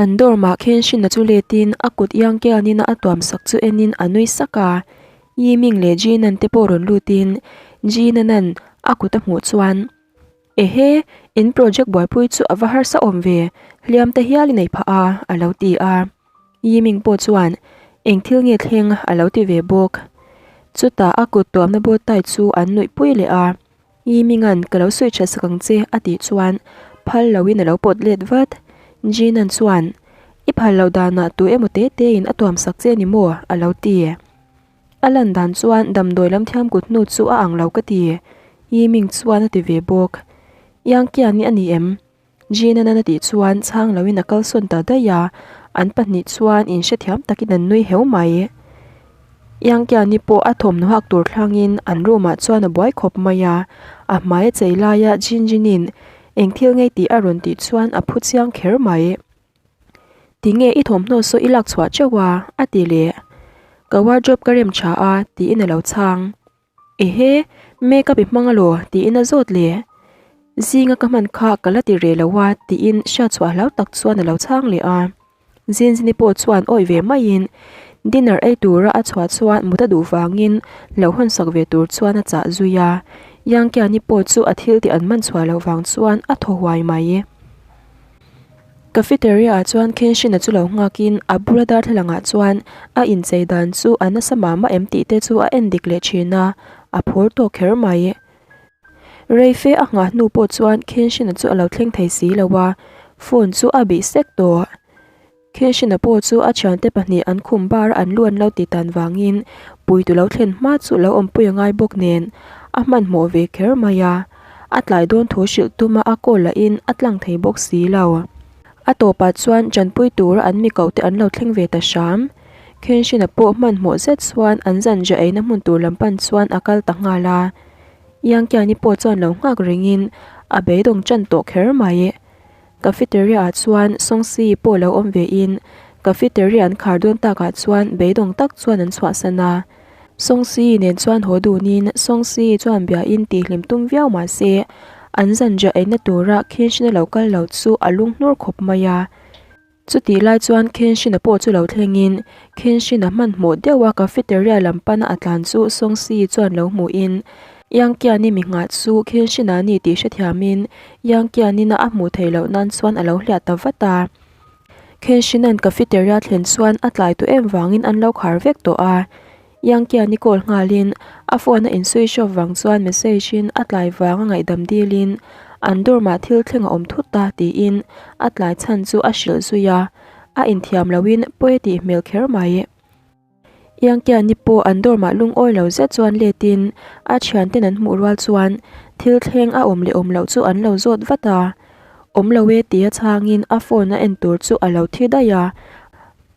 An dorm ah Kenshin-a chu letin a kut iang kianin a tuam sak chu enin a nui sak a. Yiming leh Jinan te pawh rawn lutin Jinanan a kut a hmuh chuan, Ehe, in project buaipui chu a va harsa awm ve, hliam te hial i nei phah a, a lo ti a. Yiming pawh chuan, Eng thil nge thleng? a lo ti ve bawk. Chutah a kut tuamna bow tie chu an nuihpui leh a. Yiminga'n ka lo sawi tha sak ang che a tih chuan phal loin a lo pawt let vat. Jinan chuan, I phal loh danah tu emaw te tein a tuam sak che a ni maw? a lo ti. A lan dan chuan damdawi lam thiam kut hnu chu a ang lo ka ti, Yiming chuan a ti ve bawk. Yangkiani a ni em? Jinan a tih chuan chhang loin a kalsawn ta daih a, an pahnih chuan inhrethiam takin an nui heu mai. Yangkiani pawh a thawmhnaw hak tur thlangin an room ah chuan a buai khawp mai a, a hmai a chei laia Jinjinin eng thil ngei tih a rawn tih chuan a phu chiang kher mai. Tinge i thawmhnaw saw i lak chhuah teuh a? a ti leh. Ka wardrobe ka rem tha a tiin a lo chhang. Ehe, makeup i hmang alaw? tiin a zawt leh. Zinga ka hman kha ka la ti reh lo a tiin hriatchhuah hlau tak chuan a lo chhang leh a. Zinzini pawh chuan awih ve maiin dinner ei tura a chhuah chuan mut a duh vangin lo hawnsak ve tur chuan a chah zui a. Yangkiani pawh chu a thil tih an man chhuah loh vang chuan a thaw huai mai. Cafeteria ah chuan Kenshin-a chu lo nghakin a bula darthlalang ah chuan a inchei dan chu a nasa mah mah em tih te chu a en dik leh thin a, a phur tawk kher mai. Reife a nghah hnu pawh chuan Kenshin-a chu a lo thleng thei si lo a, phone chu a bih sek tawh. Kenshin-a pawh chu a thiante pahnih an khum bar a an lu an lo ti tan vangin puitu lo thlen hma chu lo awmpui a ngai bawk nen a hmanhmawh ve kher mai a, a tlai dawn thu hrilh tuma a call lahin a tlang thei bawk si lo. A tawpah chuan tanpui tura an mi koh te an lo thleng ve ta hram. Kenshin-a pawh hmanhmawh zet chuan an zanriah eina hmun tur lam pan chuan a kal ta nghal a. Yangkiani pawh chuan lo nghak rengin a beidawng tan tawh kher mai. Cafeteria ah chuan Songsi pawh lo awm ve in cafeteria an khar dawn tak ah chuan beidawng tak chuan an chhuahsan a. Songsi nen chuan haw dun in Songsi chuan bia in tih hlim tum viau mah se an zanriah eina tura Kenshin a lo kal lo chu a lung hnur khawp mai a. Chutih lai chuan Kenshin-a pawh chu lo thlengin Kenshin-a hmanhmawh deuh a cafeteria lam pana a tlan chu Songsi chuan lo hmuhin Yangkiani mi nghah chu Kenshin-a a ni tih hrethiamin Yangkianina a hmuh theih loh nan chuan a lo hliah ta vat a. Kenshin-a'n cafeteria thlen chuan a tlai tawh em vangin an lo khar vek tawh a. Yangkiani call nghalin a phone a insui hrawp vang chuan message in a tlai vang a ngaihdam dilin an dorm ah thil thleng a awm thut ta tiin a tlai chhan chu a hrilh zui a, a inthiam loin pawi a tih hmel kher mai. Yangkiani pawh an dorm ah lungawi lo zet chuan letin a thianten an hmuh rual chuan thil thleng a awm leh awm loh chu an lo zawt vat a, awm lo e tia chhangin a phone a en tur chu a lo thi daih a.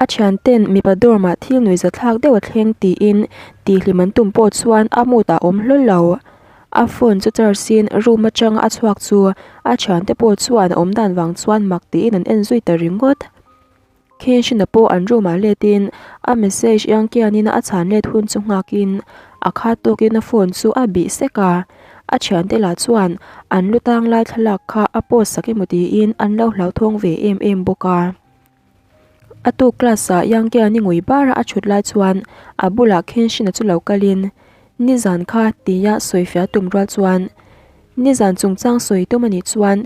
A thianten mipa dorm ah thil nuihza thlak deuh a thleng tiin tihhlim an tum pawh chuan a mood ah a awm hlawl lo. A phone chu charge in room atanga a chhuak chu a thiante pawh chuan a awm dan vang chuan mak tiin an en zui ta ringawt. Kenshin-a pawh an room ah let in a message iang kianin a chhan let hun chu nghak in a khat tawkin a phone chu a bih sek a. A thiante lah chuan an lu tang lai thlalak kha a post sak emaw tiin an lo hlauthawng ve em em bawk a. A tuk class ah Yangkiani ngui bar a a thut lai chuan a bulah Kenshin-a chu lo kalin nizan kha tia sawifiah tum rual chuan nizan chungchang sawi tum anih chuan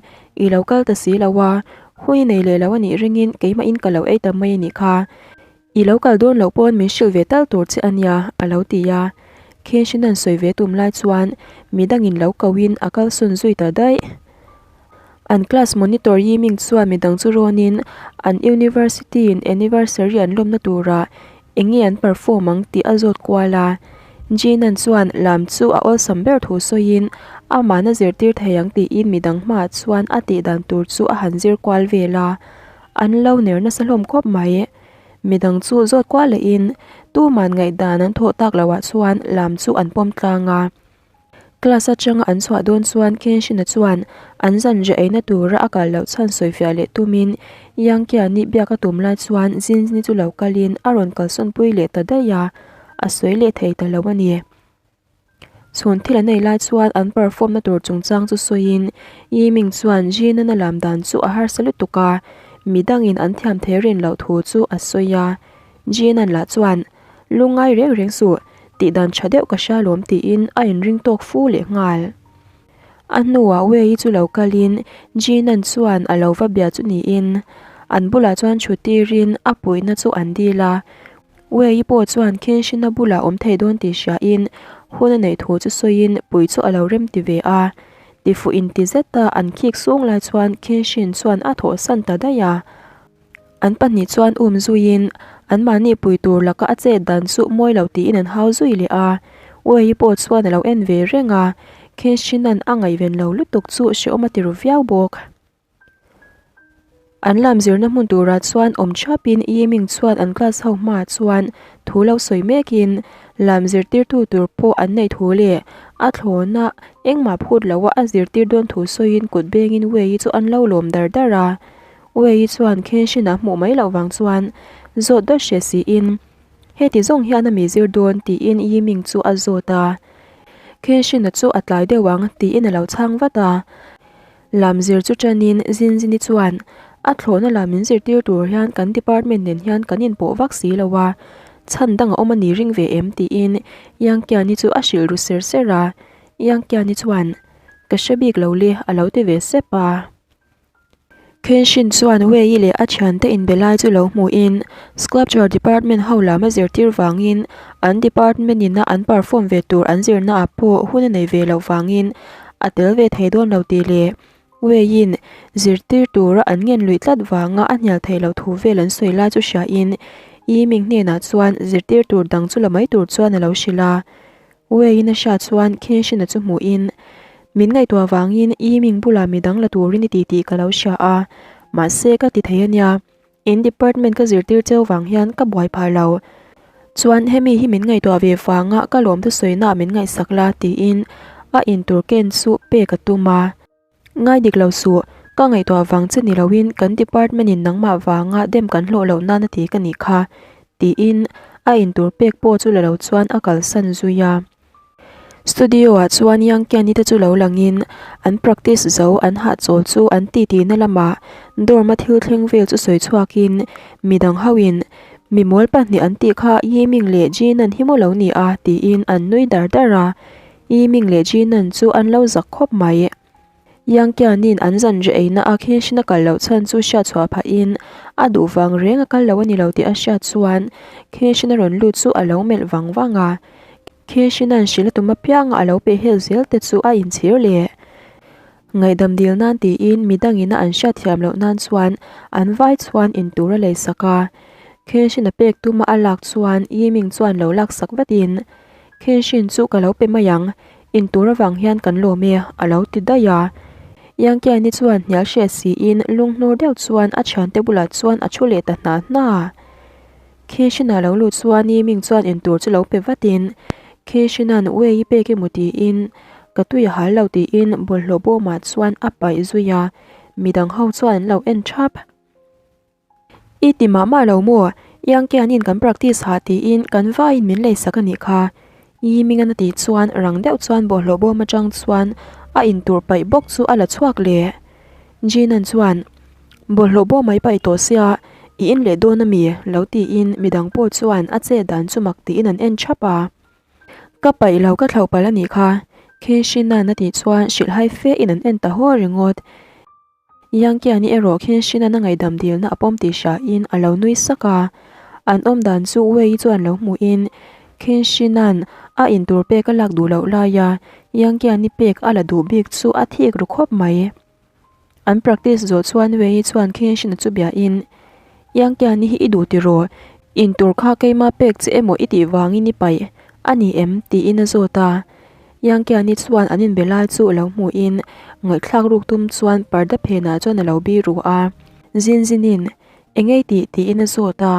i lo kal ta si lo a, hui nei leh lo anih ringin keimahin ka lo ei ta mai anih kha. I lo kal dawn loh pawn min hrilh ve tal tur che ania a lo ti a. Kenshin-a'n sawi ve tum lai chuan midangin lo kohin a kalsawn zui ta daih. An class monitor Yiming chuan midang chu rawnin an university in anniversary an lawmna turah eng nge an perform ang tih a zawt kual a. Jinan chuan lam chu a awlsam ber thu sawiin amahna zirtir thei ang tiin midang hmaah chuan a tih dan tur chu a han zir kual vel a. An lo ner nasa hlawm khawp mai. Midang chu zawt kual lehin tuman ngaihdan an thawh tak loah chuan lam chu an pawm tlang a. Class atanga an chhuah dawn chuan Kenshin-a chuan an zanriah eina tura a kal loh chhan sawifiah leh tumin Yangkiani biak a tum lai chuan Zinzini chu lo kalin a rawn kalsawnpui leh ta daih a, a sawi leh thei ta lo a ni. Chhun thil an ei lai chuan an perform na tur chungchang chu sawiin Yiming chuan Jinan-a lam dan chu a harsa lutuk a, midangin an thiam thei rin loh thu chu a sawi a. Jin-a'n lah chuan, Lungngai reng reng suh, tih dan tha deuh ka hria lawm tiin a inring tawk fu leh nghal. A hnuah Wei-i chu lo kalin Jin-a'n chuan a lo va bia chu niin an bulah chuan thu tirin a puihna chu an dil a. Wei-i pawh chuan Kenshin-a bulah awm thei dawn tih hriain hun a neih thu chu sawiin pui chu a lo rem ti ve a. Tifuh inti zeta an khik sung lai chuan Kenshin chuan a thawhsan ta daih a. An pahnih chuan um zuiin anmahni pui tur laka a chet dan chu mawi lo tiin an hau zui leh a. Wei-i pawh chuan a lo en ve reng a, Kenshin-a'n a ngaihven lo lutuk chu hrehawm a ti ru viau bawk. An lam zirna hmun turah chuan awm thapin Yiming chuan an class ho hmaah chuan thu lo sawi mekin lam zirtirtu tur pawh an neih thu leh a thlawna engmah phut loha a zirtir dawn thu sawiin kut bengin Wei-i chu an lo lawm dar dar a. Wei-i chuan Kenshin-a hmuh mai loh vang chuan zawt dawt hre siin Heti zawng hian a mi zir dawn tiin Yiming chu a zawt a. Kenshin-a chu a tlai deuh ang tiin a lo chhang vat a. Lam zir chu ṭanin Zinzini chuan, A thlawhna lam min zirtir tur hian kan department nen hian kan inpawh vak si lo a, chhan dang a awm a ni ring ve em? tiin Yangkiani chu a hrilh ru ser ser a. Yangkiani chuan, Ka hre bik lo le, a lo ti ve sep a. Kenshin chuan Wei-i leh a thiante inbe lai chu lo hmuhin Sculpture department ho lam a zirtir vangin an department ina an perform ve tur an zirnaah pawh hun a nei ve loh vangin A tel ve thei dawn lo tih leh Wei-in zirtir tura an ngen luih tlat vanga a hnial theih loh thu vel an sawi lai chu hriain Yiming hnenah chuan zirtir tur dang chu la mai tur chuan a lo hrilh a. Wei-in a hriat chuan Kenshin-a chu hmuhin, Min ngaihtuah vangin Yiming bulah midang la turin i ti tih ka lo hria a, mahse ka ti thei a nia. In department ka zirtir cheu vang hian ka buai phah lo. Chuan hemi hi min ngaihtuah ve vanga ka lawm thusawi na min ngaihsak la tiin a intur ken chu pek a tum a. Ngai dik lo suh, ka ngaihtuah vang che ni loin kan department in nangmah vanga dem kan hlawh loh nana ti ka nih kha tiin a intur pek pawh chu la lo chuan a kalsan zui a. Studio ah chuan Yangkiani te chu lo langin an practice zo an hahchawl chu an titi na lamah dorm a thil thleng vel chu sawi chhuakin midang hoin mi mawl pahnih an tih kha Yiming leh Jinan hi maw lo ni a tiin an nui dar dar a, Yiming leh Jinan chu an lo zak khawp mai. Yangkianin an zanriah eina a Kenshin a kal loh chhan chu hriat chhuah phahin a duh vang reng a kal lo a ni lo tih a hriat chuan Kenshin a rawn lut chu a lo melh vang vang a. Kenshin-a'n hrilh a tum apianga a lo pehhel zel te chu a inchhir leh. Ngaihdam dil nan tiin midangin a an hriat thiam loh nan chuan an vai chuan intur a leisak a. Kenshin-a pek tuma a lak chuan Yiming chuan lo laksak vatin, Kenshin chu ka lo pe mai ang, intur avang hian kan lawm e, a lo ti daih a. Yangkiani chuan hnial hre siin lunghnur deuh chuan a thiante bulah chuan a thu leh ta hna hna a. Kenshin-a lo lut chuan Yiming chuan intur chu lo pe vatin, Kenshin-a'n Wei i pek emaw tiin, ka tui a hal lo tiin bawlhhlawh bawmah chuan a paih zui a, midang ho chuan an lo en thap. I ti mah mah lo maw? Yangkianin kan practice hah tiin kan vaiin min leisak a nih kha. Yimingan a tih chuan rang deuh chuan bawlhhlawh bawm atang chuan a intur paih bawk chu a la chhuak leh. Jinan chuan, Bawlhhlawh bawm mai paih tawh sia, i in leh dawn a mi? lo tiin midang pawh chuan a chet dan chu mak tiin an en thap a. Ka paih lo ka thlauh palh a nih kha, Kenshinan a tih chuan hrilhhai fe in an en ta haw ringawt. Yangkiani erawh Kenshin-a'n a ngaihdam dilna a pawm tih hriain a lo nui sak a. An awm dan chu Wei chuan lo hmuhin Kenshin-a'n a intur pek a lak duh loh laia Yangkiani pek a la duh bik chu a thik ru khawp mai. An practice zawh chuan Wei chuan Kenshin-a chu biain, Yangkiani hi i duh tiraw? Intur kha keima pek che emaw i tih vangin i paih a ni em? tiin a zawt a. Yangkiani chuan an inbe lai chu lo hmuhin ngaihthlak ruk tum chuan parda phenah chuan a lo bi ru a. Zin zinin, Engei tih? tiin a zawt a.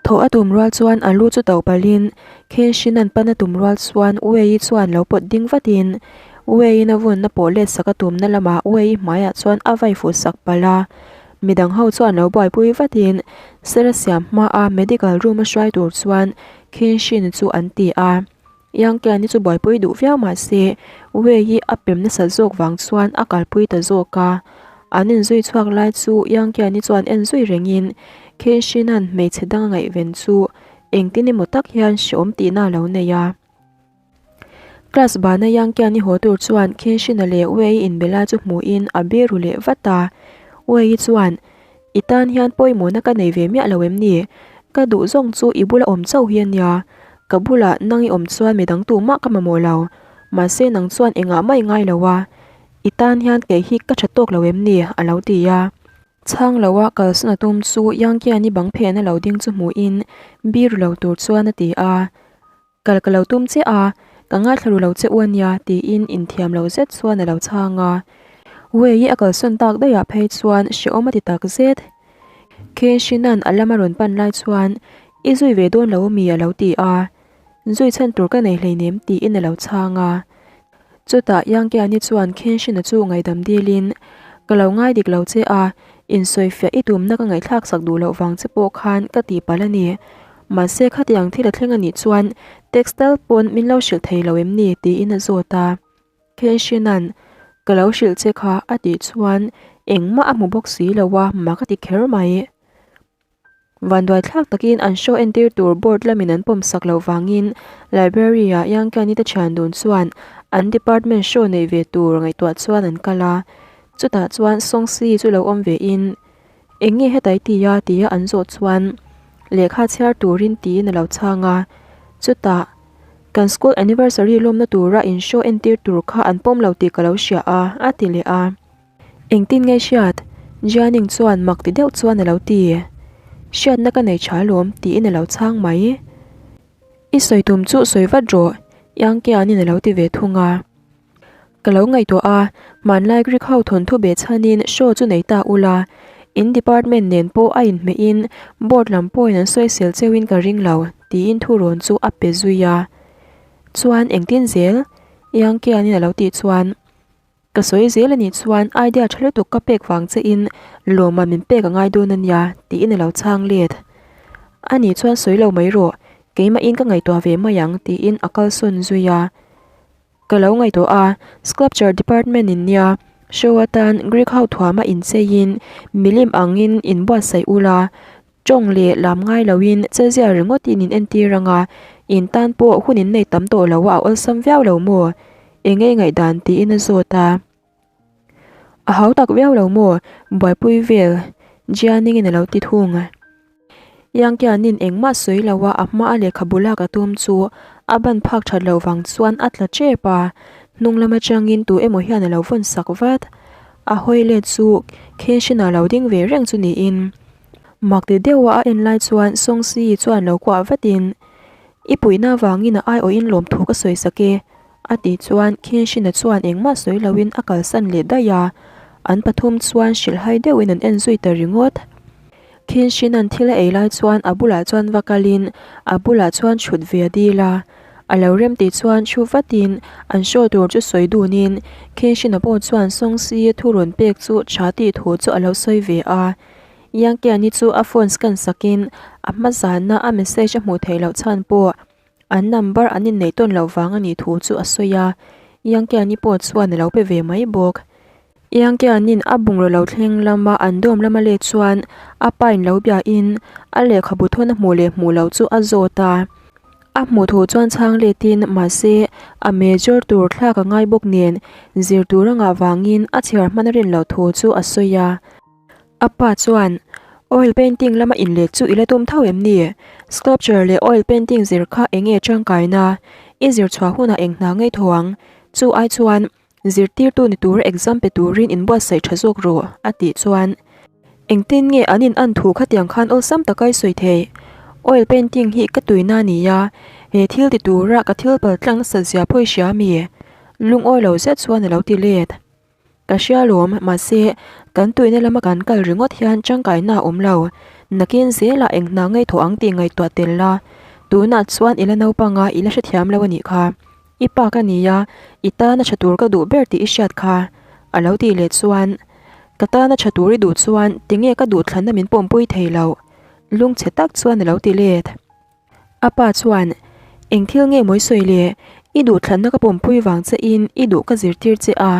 Thawh a tum rual chuan a lu chu to palhin Kenshin-a'n pan a tum rual chuan Wei-i chuan lo pawt ding vatin Wei-in a vunna pawh let sak a tumna lamah Wei-i hmaiah chuan a vai fuh sak palh a. Midang ho chuan lo buaipui vatin Sir a siam hmaa medical room a hruai tur chuan Kenshin chu an ti a. Yangkiani chu buaipui duh viau mah se, Wei hi a pem nasat zawk vang chuan a kalpui ta zawk a. An inzui chhuak lai chu Yangkiani chuan en zui rengin Kenshin-a'n hmeichhe dang a ngaihven chu engtin emaw tak hian hreawm tihna a lo nei a. Class bana Yangkiani haw tur chuan Kenshin-a leh Wei inbe lai chu hmuhin a be ru leh vat a. Wei chuan, I tan hian pawimawhna ka nei ve miah lo em ni? Ka duh zawng chu i bula awm chauh hi a nia. Ka bulah nang i awm chuan midang tumah ka mamawh lo. Mahse nang chuan engah mah i ngai lo a. I tan hian kei hi ka tha tawk lo em ni? a lo ti a. Chhang loa kalsan a tum chu Yangkiani bang phehna lo ding chu hmuhin bir lo tur chuan a ti a. Kal ka lo tum che a, ka ngaithla ru lo che u a nia tiin inthiam lo zet chuan a lo chhang a. Wei-i a kalsawn tak daihah phei chuan hrehawm a ti tak zet. Kenshin-a'n a lama rawn pan lai chuan I zui ve dawn lo ami a lo ti a. Zui chhan tur ka nei hleinem tiin a lo chhang a. Chutah Yangkiani chuan Kenshin-a chu ngaihdam dilin, Ka lo ngai dik lo che a, insawifiah i tumna ka ngaihthlak sak duh loh vang che pawh khan ka tihpalh a ni. Mahse khatiang thil a thleng a nih chuan textile pawn min lo hrilh thei lo em ni? tiin a zawt a. Kenshin-a'n, Ka lo hrilh che kha a tih chuan engmah a hmu bawk si lo a, mak a ti kher mai. Vanduaithlak takin an show entir tur board lamin an pawm sak loh vangin library-ah Yangkiani te thian dun chuan an department show neih ve tur ngaihtuah chuan an kal a. Chutah chuan Songsi chu lo awm vein, Eng nge hetai ti a? tia an zawh chuan lehkha chhiar turin tiin a lo chhang a. Chutah, Kan school anniversary lawmna tura in show entir tur kha an pawm lo tih ka lo hria a, a ti leh a. Engtin nge hriat? Jianing chuan mak ti deuh chuan a lo ti. Hriatna ka nei tha alawm tiin a lo chhang mai. I sawi tum chu sawi vat rawh, Yangkeanin a lo ti ve thung a. Ka lo ngaihtuah a, hmanlai Greek ho thawnthu beh chhanin show chu nei ta ula, in department nen pawh a inhmehin board lam pawhin an sawisel cheuhin ka ring lo, tiin thurawn chu a pe zui a. Chuan engtin zel? Yangkeanin a lo tih chuan. Ka sawi zel a nih chuan idea tha lutuk ka pek vang che in lawma min pek a ngai dawn a nia tiin a lo chhang let. A nih chuan sawi lo mai rawh, keimah in ka ngaihtuah ve mai ang tiin a kalsawn zui a. Ka lo ngaihtuah a, sculpture department in nia, show atan Greek ho thuama inchei in milim ang in inbuatsaih ula, Tawng leh lam ngai loin chezia ringawt in in entir anga in tan pawh hun in nei tam tawh lo a awlsam viau lo maw? Eng ei ngaihdan tiin a zawt a. A hau tak viau lo maw? Buaipui vel Jianing in a lo ti thung. Yangkianin engmah sawi lo a a hma a lehkhabu lak a tum chu a ban phak that loh vang chuan a tla tep a, hnung lam atangin tu emaw hian a lo vawn sak vat. A hawi let chu Kenshin-a lo ding ve reng chu niin. Mak ti deuha a en lai chuan Songsi chuan lo kuah vatin, I puihna avangin a aiawhin lawmthu ka sawi sak e, a tih chuan Khinshina chuan engmah sawi loin a kalsan leh daih a, an pathum chuan hrilhhai deuhin an en zui ta ringawt. Khinshina'n thil a ei lai chuan a bulah chuan va kalin a bulah chuan chhut ve a dil a, a lo rem tih chuan thu vatin an show tur chu sawi dunin Khinshina pawh chuan Songsi thu rawn pek chu tha tih thu chu a lo sawi ve a. Yangkiani chu a phone scan sakin a hma zana a message a hmuh theih loh chhan pawh an number an inneih tawn loh vang a nih thu chu a sawi a, Yangkiani pawh chuan a lo pe ve mai bawk. Yangkianin a bungraw lo thleng lama an dawm lama let chuan a pain lo biain a lehkhabu thawn a hmuh leh hmuh loh chu a zawt a. A hmuh thu chuan chhang letin mahse a major tur thlak a ngai bawk nen zir tur a ngah vangin a chhiar hman a rin loh thu chu a sawi a. A pa chuan, Oil painting lama inlet chu i la tum tho em ni? Sculpture leh oil painting zir kha eng nge tangkaina? I zir chhuah hunah eng hna ngei tho ang? Chu ai chuan, zirtirtu ni tura exam pe turin inbuatsaih tha zawk rawh, a tih chuan. Engtin nge an in an thu khatiang khan awlsam taka i sawi theih? Oil painting hi ka tuina a ni a, he thil ti tura ka thil pal tlang nasat zia pawh i hria mi? Lungawi lo zet chuan a lo ti let. Ka hria lawm, mahse, kan tuina lama kan kal ringawt hian tangkaina a awm lo. Nakin zelah eng hna ngei thawh ang tih ngaihtuah tel la. Tunah chuan i la naupang a, i la hrethiam lo a nih kha. I pa ka ni a, i tana tha tur ka duh ber tih i hriat kha. A lo tih leh chuan, Ka tana tha tur i duh chuan tinge ka duhthlanna min pawmpui thei loh? Lungchhe tak chuan a lo ti let. A pa chuan, Eng thil nge mawi sawi le? I duhthlanna ka pawmpui vang che in i duh ka zirtir che a.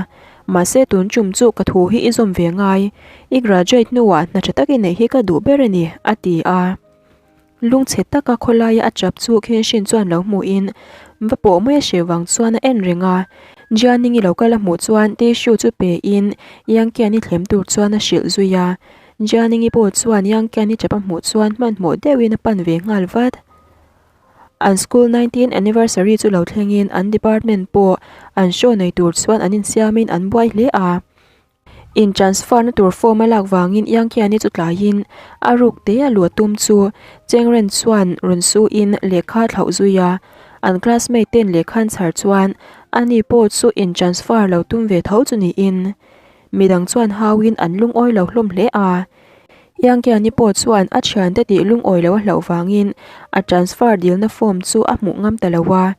Mahse tun tum chu ka thu hi i zawm ve ngai. I graduate hnuah hna tha tak i neih hi ka duh ber a ni, a ti a. Lungchhe taka khawlaia a chap chu Kenshin chuan lo hmuhin va pawh mai a hreh vang chuan a en reng a. Jianing i lo kal a hmuh chuan tissue chu pe in Yang Qian i thlem tur chuan a hrilh zui a. Jianing i pawh chuan Yang Qian i chap a hmuh chuan hmanhmawh deuhin a pan ve nghal vat. An school 19 anniversary chu lo thlengin an department pawh an show nei tur chuan an insiamin an buai hle a. In transfer na tur form a lak vangin Yang Qian-i chu tlaiin a ruk te a luh a tum chu Cheng Ren chuan rawn su in lehkha a thlauh zui a. An classmate ten lehkha an chhar chuan ani pawh chu in transfer lo tum ve tho chu niin midang chuan hauin an lungawi lo hlawm hle a. Yang Qian-i pawh chuan a thiante tih lungawi lo a hlauh vangin a transfer dilna form chu a hmuh ngam ta lo a.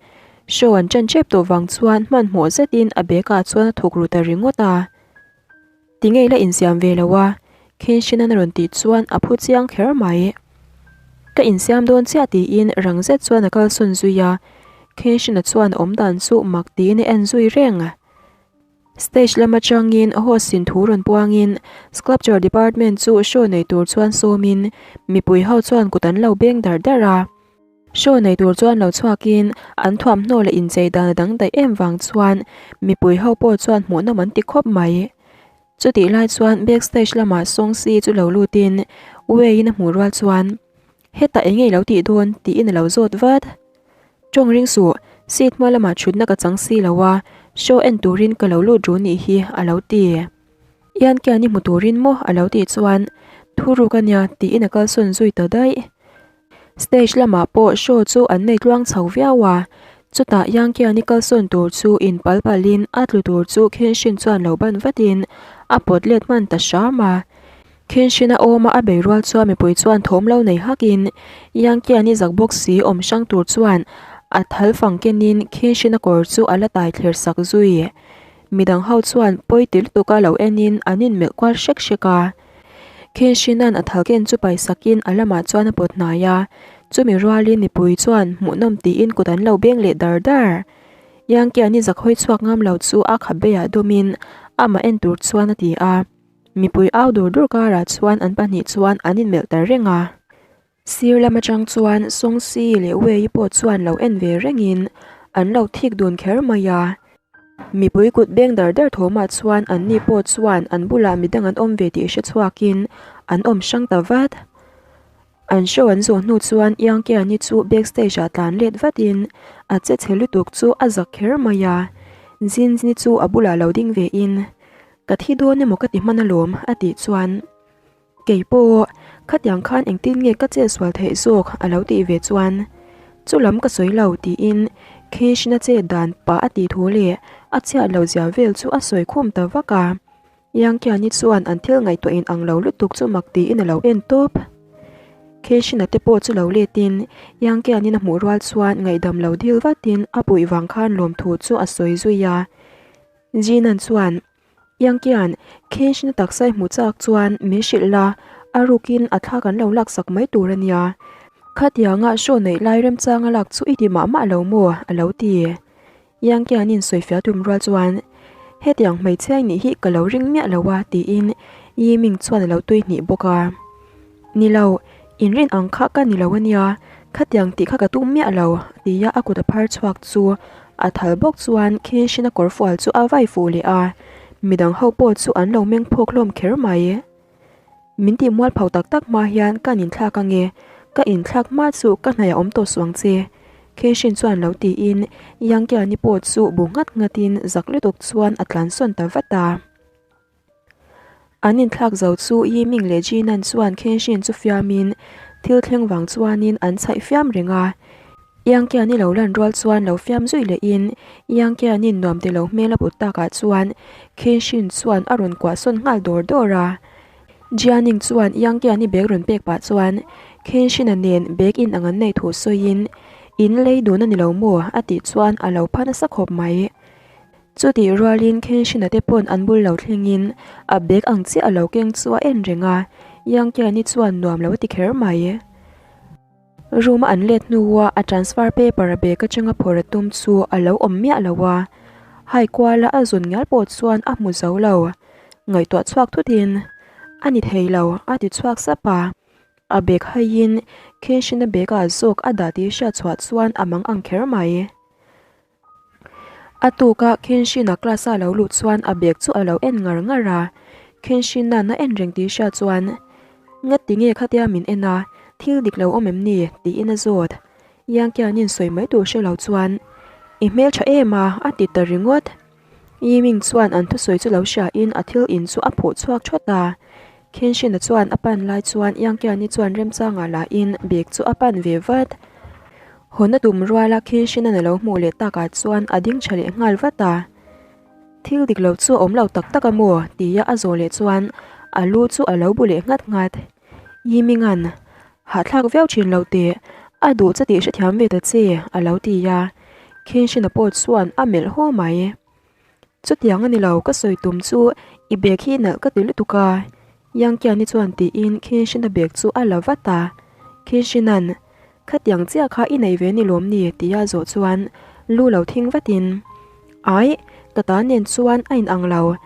Show an ṭan ṭep tawh vang chuan hmanhmawh zetin a bag ah chuan a thawk ru ta ringawt a. Tinge i la insiam ve lo a? Kenshin-an a rawn tih chuan a phu chiang kher mai. Ka insiam dawn chiah tiin rang zet chuan a kalsawn zui a, Kenshin-a chuan a awmdan chu mak tiin a en zui reng. Stage lam atangin host in thu rawn puangin Sculpture department chu show nei tur chuan sawmin mipui ho chuan kut an lo beng dar dar a. Show nei tur chuan lo chhuakin an thuamhnaw leh inchei dan a dang daih em vang chuan mipui ho pawh chuan hmuhnawm an ti khawp mai. Chutih lai chuan backstage lamah Song Si chu lo lutin Wei in a hmuh rual chuan Hetah eng nge i lo tih dawn? tiin a lo zawt vat. Tawng ring suh, seat hma lamah thutna ka chang si lo a, show en turin ka lo lut ru nih hi a lo ti. Ian Kian i hmu turin maw a lo tih chuan Thuruk a nia tiin a kalsawn zui ta daih. Stage lamah pawh show chu an nei tluang chho viau a, chutah Yang Kian i kalsawn tur chu in pal palin a tlu tur chu Kenshin chuan lo ban vatin a pawt let hman ta hram a. Kenshin a awm a a bei rual chuan mipui chuan thawm lo nei hakin Yang Kian i zak bawk si awm hrang tur chuan a thal fang kenin Kenshin a kawr chu a la tai thler sak zui. Midang ho chuan pawi ti lutuk a lo enin an inmelh kual hrek hrek a. Kenshin-a'n a thal ken chu paisakin a lamah chuan a pawt hnai a, chumi rualin mipui chuan hmuhnawm tiin kut an lo beng leh dar dar. Yangkiani zakhawi chhuak ngam lo chu a khap beiah dawmin amah en tur chuan a ti a. Mipui au dur dur karah chuan an pahnih chuan an inmelh ta reng a. Sir lam atang chuan Song Si leh Wei pawh chuan lo en ve rengin an lo thik dun kher mai a. Mipui kut beng dar dar thawmah chuan an ni pawh chuan an bulah midang an awm ve tih hre chhuakin an awm hrang ta vat. An show an zawh hnu chuan Yang Kiani chu backstage ah tlan let vatin a che chhe lutuk chu a zak kher mai a. Jin Jin chu a bulah lo ding vein, Ka thi dawn emaw ka ti hman alawm a tih chuan. Kei pawh, khatiang khan engtin nge ka chet sual theih zawk a lo tih ve chuan, Chu lam ka sawi lo tiin Kenshin-a chet dan pah a tih thu leh a chhiat lo zia vel chu a sawi khum ta vak a. Yangkiani chuan an thil ngaihtuah in ang lo lutuk chu mak tiin a lo en tawp. Kenshin-a te pawh chu lo letin Yangkianin a hmuh rual chuan ngaihdam lo dil vatin a puih vang khan lawmthu chu a sawi zui a. Jinan chuan. Yangkian, Kenshin taksa i hmu chak chuan min hrilh la, a rukin a thla kan lo laksak mai tur a nia. Khatianga show neih lai remchanga lak chu i ti mah mah lo maw? a lo ti. Yangkianin sawifiah tum rual chuan, Hetiang hmeichhia i nih hi ka lo ring miah lo a tiin Yiming chuan a lo tui hnih bawk a. Ni lo, inrin ang kha ka ni lo a nia, khatiang tih kha ka tum miah lo, tia a kut a phar chhuak chu a thal bawk chuan Kenshin-a kawrfual chu a vai fuh leh a, midang ho pawh chu an lo meng phawk hlawm kher mai. Min tih mual pho tak tak hma hian ka inthlak ange, ka inthlak hma chu ka hnaih a awm tawh suang che, Kenshin chuan lo tiin Yangkiani pawh chu bu nghat nghatin zak lutuk chuan a tlansawn ta vat a. An inthlak zo chu Yiming leh Jinan chuan Kenshin chu fiamin thil thleng vang chuanin an chhaih fiam reng a. Yangkiani lo lan rual chuan lo fiam zui lehin Yangkianin nuam ti lo hmel a put takah chuan Kenshin chuan a rawn kuah sawn nghal dawr dawr a. Jianing chuan Yangkiani bag rawn pek pah chuan Kenshin-a nen bag in ang an nei thu sawiin, In lei dun a ni lo maw? a tih chuan a lo pha nasa khawp mai. Chutih rualin Kenshin-a te pawn an bul lo thlengin a bag ang chiah a lo keng chu a en reng a, Yangkiani chuan nuam lo a ti kher mai. Room a an let hnua a transfer paper a bag atanga phawrh a tum chu a lo awm miah lo a. Hai kuala a zun ngial pawh chuan a hmu zo lo. Ngaihtuah chhuak thutin, A ni thei lo, a ti chhuak sap a. A bag haiin Kenshin-a bag-ah zawk a dah tih hriat chhuah chuan a mang ang kher mai. A tuka Kenshin-a class-a lo luh chuan a bag chu a lo en ngar ngar a. Kenshin-a'n a en reng tih hriat chuan, Ngati nge khatia min en a, thil dik lo awm em ni? tiin a zawt. Yangkianin sawi mai tur hre lo chuan, I hmel tha em a, a ti ta ringawt. Yiming chuan an thusawi chu lo hriain a thil in chu a phuh chhuak thawt a. Khenshina chuan a pan lai chuan Yangkiani chuan remchangah lahin bag chu a pan ve vat. Hawn a tum ruala Khenshina'n a lo hmuh leh takah chuan a ding tha leh nghal vat a. Thil dik lo chu a awm lo tak tak a maw? tia a zawh leh chuan a lu chu a lo bu leh nghat nghat. Yiminga'n, Hahthlak viau thin lo teh, a duh che tih hrethiam ve ta che, a lo ti a. Khenshina pawh chuan a melh haw mai. Chutiang a ni lo, ka sawi tum chu i bag hi nalh ka ti lutuk a, Yangkiani chuan tiin Khenshina bag chu a la vat a. Khenshina'n, Khatiang chiah kha i nei ve ni lawm ni? tia zawh chuan lu lo thing vatin, Aih, ka ta nen chuan a inang lo.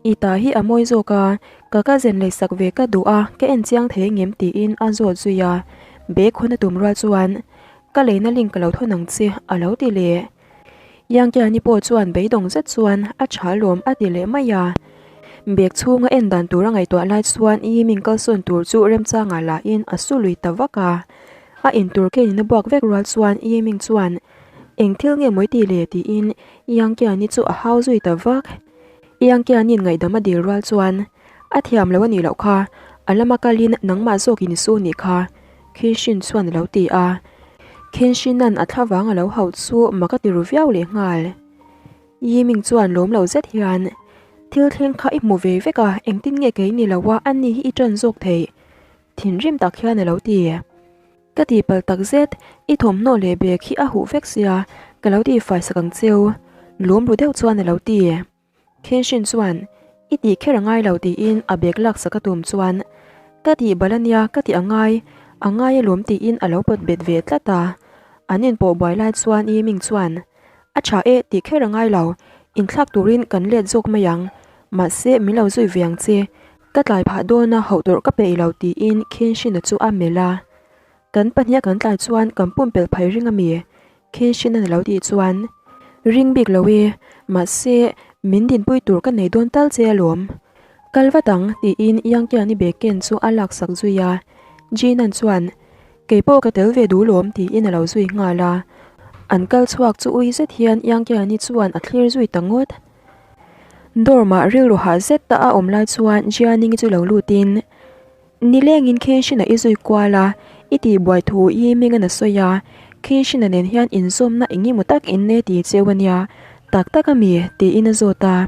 I ta hi a mawi zawk a, ka cousin leisak ve ka duh a, ka en chiang thei ngem tiin a zawt zui a. Bag hawn a tum rual chuan, Ka leina link ka lo thawn ang che, a lo ti leh. Yangkiani pawh chuan beidawng zet chuan a tha lawm a ti leh mai a. Bag chhunga en dan tur a ngaihtuah lai chuan Yiming kalsawn tur chu remchangah lahin a su lui ta vak a. A in tur keinin a buak vek rual chuan Yiming chuan, Eng thil nge mawi ti le? tiin Yangkiani chu a hau zui ta vak. Yangkiani'n ngaihdam a dil rual chuan, A thiam lo a nih loh kha, a lama kalin nangmah zawkin i su nih kha, Kenshin chuan a lo ti a. Kenshin-a'n a thlavang a lo hauh chu mak a ti ru viau leh nghal. Yiming chuan lawm lo zet hian, Thil thleng kha i hmu ve vek a, engtin nge kei ni lo a, ani hi i ṭan zawk theih? Thinrim tak hian a lo ti. Ka tihpalh tak zet, i thawmhnaw leh bag hi a huh vek sia, ka lo tihfai sak ang cheu, lawm ru deuh chuan a lo ti. Kenshin chuan, I tih kher a ngai lo tiin a bag lak sak a tum chuan, Ka tih bal a nia, ka tih a ngai, a ngai alawm tiin a lo pawt bet ve tlat a. An inpawh buai lai chuan Yiming chuan, A tha e, tih kher a ngai lo, inthlak turin kan let zawk mai ang, mahse min lo zui ve ang che, ka tlai phah dawn a hauh tawrh ka peih lo tiin Kenshin-a chu a melh a. Kan pahniha kan tlai chuan kan pumpelh phai ring a mi? Kenshin-a ni lo tih chuan, Ring bik lo e, mahse min dinpui tur ka nei dawn tal che alawm. Kal vat ang, tiin Yangkiani bag ken chu a laksak zui a. Jinan chuan, Kei pawh ka tel ve duh lawm, tiin a lo zui nghal a. An kal chhuak chu ui zet hian Yangkiani chuan a thlir zui ta ngawt. Dorm-ah rilru hah zet ta a awm lai chuan Jianing-i chu lo lutin, Nilengin Kenshin-a i zui kual a, i tihbuai thu i hming a sawi a, Kenshin-a nen hian inzawmna eng emaw tak in nei ti cheu a nia, tak tak a mi? tiin a zawt a.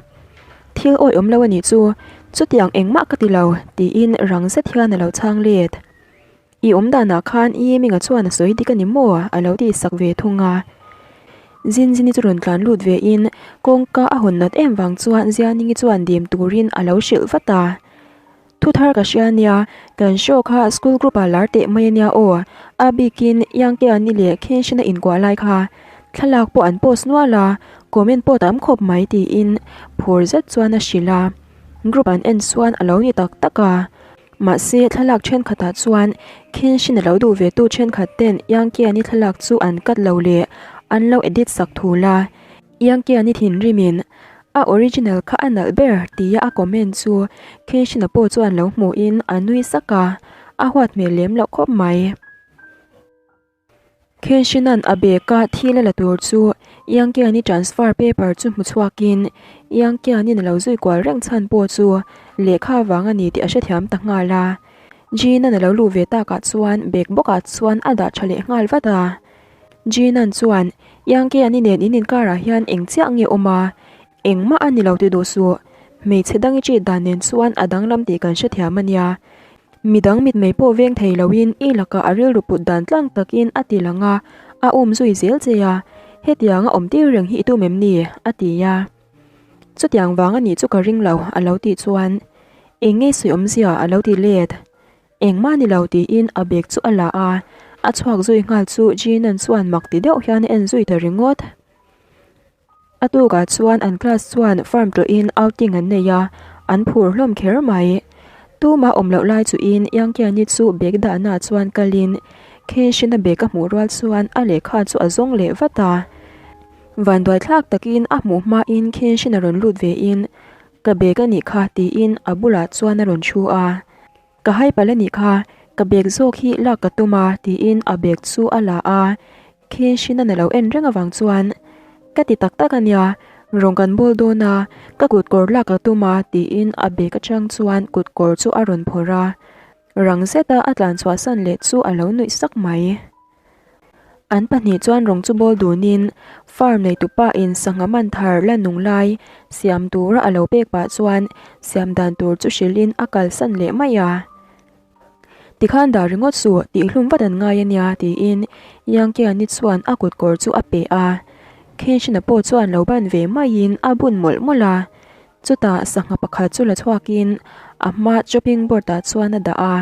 Thil awi awm lo a nih chu, chutiang engmah ka ti lo, tiin rang zet hian a lo chhang let. I awm danah khan i hminga chuan a sawi dik a ni maw? a lo tih sak ve thung a. Zinzini chu rawn tlan lut vein kawngka a hawn nat em vang chuan Zianingi chuan dim turin a lo hrilh vat a. Thu thar ka hria nia, kan show kha school group ah lar teh mai ania aw, a bikin Yangkeani leh Khenshina inkuah lai kha thlalak pawh an post nual a, comment pawh tam khawp mai tiin phur zet chuan a hrilh a. Group an en chuan a lo ni tak tak a, mahse thlalak thenkhatah chuan Khenshina lo duh ve tu thenkhat ten Yangkeani thlalak chu an cut lo leh an lo edit sak thul a. Yangkiani thinrimin, A original kha a nalh ber tia a comment chu Kenshin-a pawh chuan lo hmuhin a nui sak a, a huat hmel lem loh khawp mai. Kenshin-a'n a bag-a thil a la tur chu Yangkiani transfer paper chu hmu chhuakin Yangkiani'n a lo zui kual reng chhan pawh chu lehkha vang a ni tih a hrethiam ta nghal a. Jin-a'n a lo luh ve takah chuan bag bawkah chuan a dah tha leh nghal vat a. Jinan chuan, Yangke ani nen in inkarah hian eng chiah nge awm a? Engmah a ni lo ti duh suh. Hmeichhe dang i ṭit dan nen chuan a danglam tih kan hrethiam a nia. Midang mitmei pawh veng thei loin i lakah a rilru put dan tlang takin a ti lang a, a um zui zel che a. Hetiang a awm tir reng hi i tum em ni? a ti a. Chutiang vang a nih chu ka ring lo, a lo tih chuan, Eng nge sawi awmzia? a lo ti let. Engmah ni lo tiin a bag chu a la a, a chhuak zui nghal chu Jinan chuan mak ti deuh hian a en zui ta ringawt. A tukah chuan an class chuan farm tlawhin outing an nei a, an phur hlawm kher mai. Tumah awm loh lai chuhin Yangkiani chu bag dahnaah chuan kalin Kenshin-a bag a hmuh rual chuan a lehkha chu a zawng leh vat a. Vanduai thlak takin a hmuh hmain Kenshin-a rawn lut vein, Ka bag a nih kha tiin a bulah chuan a rawn thu a. Ka hai palh a nih kha, ka bag zawk hi lak ka tum a tiin a bag chu a la a, Kenshin-a lo en reng avang chuan, Ka ti tak tak a nia, rawng kan bawl dawn a, ka kut kawr lak ka tum a tiin a bag atang chuan kut kawr chu a rawn phawrh a, rang zeta a tlan chhuahsan leh chu a lo nuih sak mai. An pahnih chuan rawng chu bawl dunin farm neitupa in sangha man thar la nung lai siam tura a lo pek pah chuan siam dan tur chu hrilhin a kalsan leh mai a. Tikhan dah ringawt suh tih hlum vat an ngai a nia tiin Yangkiani chuan a kut kawr chu a pe a. Khenshina pawh chuan lo ban ve maiin a bun mawlh mawlh a. Chutah sangha pakhat chu la chhuakin a hma chopping board ah chuan a dah a.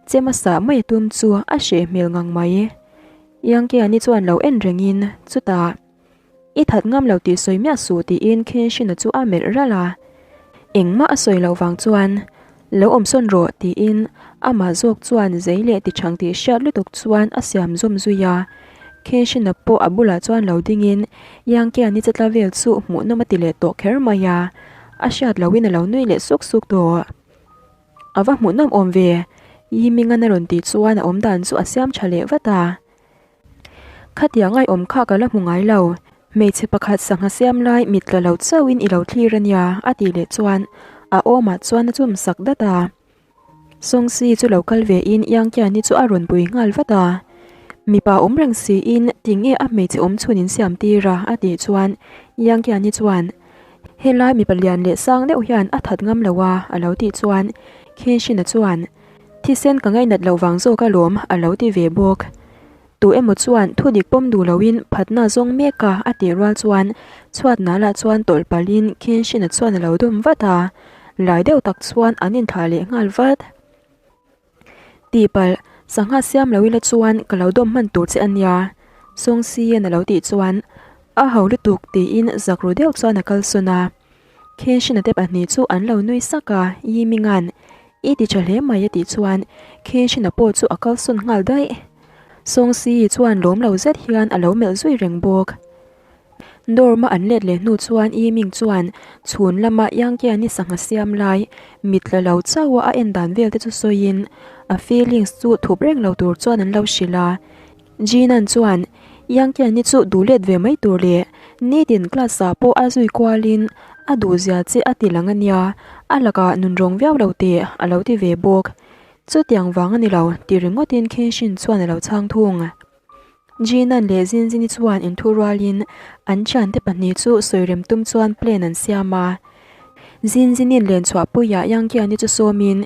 Che hmasa mai tum chu a hreh hmel ngang mai. Yangkiani chuan lo en rengin chutah I that ngam lo tih sawi miah suh tiin Khenshina chu a melh ralh a. Engmah a sawi loh vang chuan Lo awm sawn rawh tiin amah zawk chuan zei leh tichhang tih hriat lutuk chuan a siam zawm zui a. Khenshina pawh a bulah chuan lo dingin Yangkiani che tla vel chu hmuhnawm a ti leh tawh kher mai a. A hriat lohin a lo nui leh suk suk tawh. A va hmuhnawm awm ve, Yimingan a rawn tih chuan a awmdan chu a siam tha leh vat a. Khatiang ngaiawm kha ka la hmu ngai lo, hmeichhe pakhat sangha siam lai mit tla lo chauhin i lo thlir a nia, a tih leh chuan a awmah chuan a chum sak dat a. Sawngsi chu lo kal vein Yangkiani chu a rawn pui nghal vat a. Mipa awm reng siin tinge a hmeichhe awm chhun in siam tir a, a tih chuan Yangkiani chuan, Helai mipa lian leh sang deuh hian a that ngam lo a, a lo tih chuan Khenshina chuan, Thisen ka ngainat loh vang zawk alawm, a lo ti ve bawk. Tu emaw chuan thu dik pawm duh loin phatna zawng mek a, a tih rual chuan chhuatna lah chuan tawlh palhin Khenshina chuan a lo dawm vat a, lai deuh tak chuan an inthlah leh nghal vat. Tihpalh, sangha siam lo ila chuan ka lo dawm hman tur che a nia, Sawngsian a lo tih chuan a ho lutuk tiin zak ru deuh chuan a kalsawn a. Khenshina te pahnih chu an lo nui sak a, Yiminga'n I ti tha hle mai a tih chuan Khenshina pawh chu a kalsawn nghal daih. Sawngsi chuan lawm lo zet hian a lo melh zui reng bawk. Dorm-a an let leh hnu chuan Yiming chuan chhun lama Yangkiani sangha siam lai mit la lo chauha a en dan vel te chu sawiin a feelings chu thup reng lo tur chuan an lo hrilh a. Jinan chuan Yangkiani chu duh let ve mai tur leh nitin class-ah pawh a zui kualin a duhzia che a ti lang a nia, a lakah nunrawng viau lo teh a lo ti ve bawk. Chutiang vang a ni lo ti ringawtin Kenshin chuan a lo chhang thung. Jinan leh Zinzini chuan inthu rualin an thiante pahnih chu sawirem tum chuan plan an siam a. Zinzinin len chhuahpuiah Yangkiani chu sawmin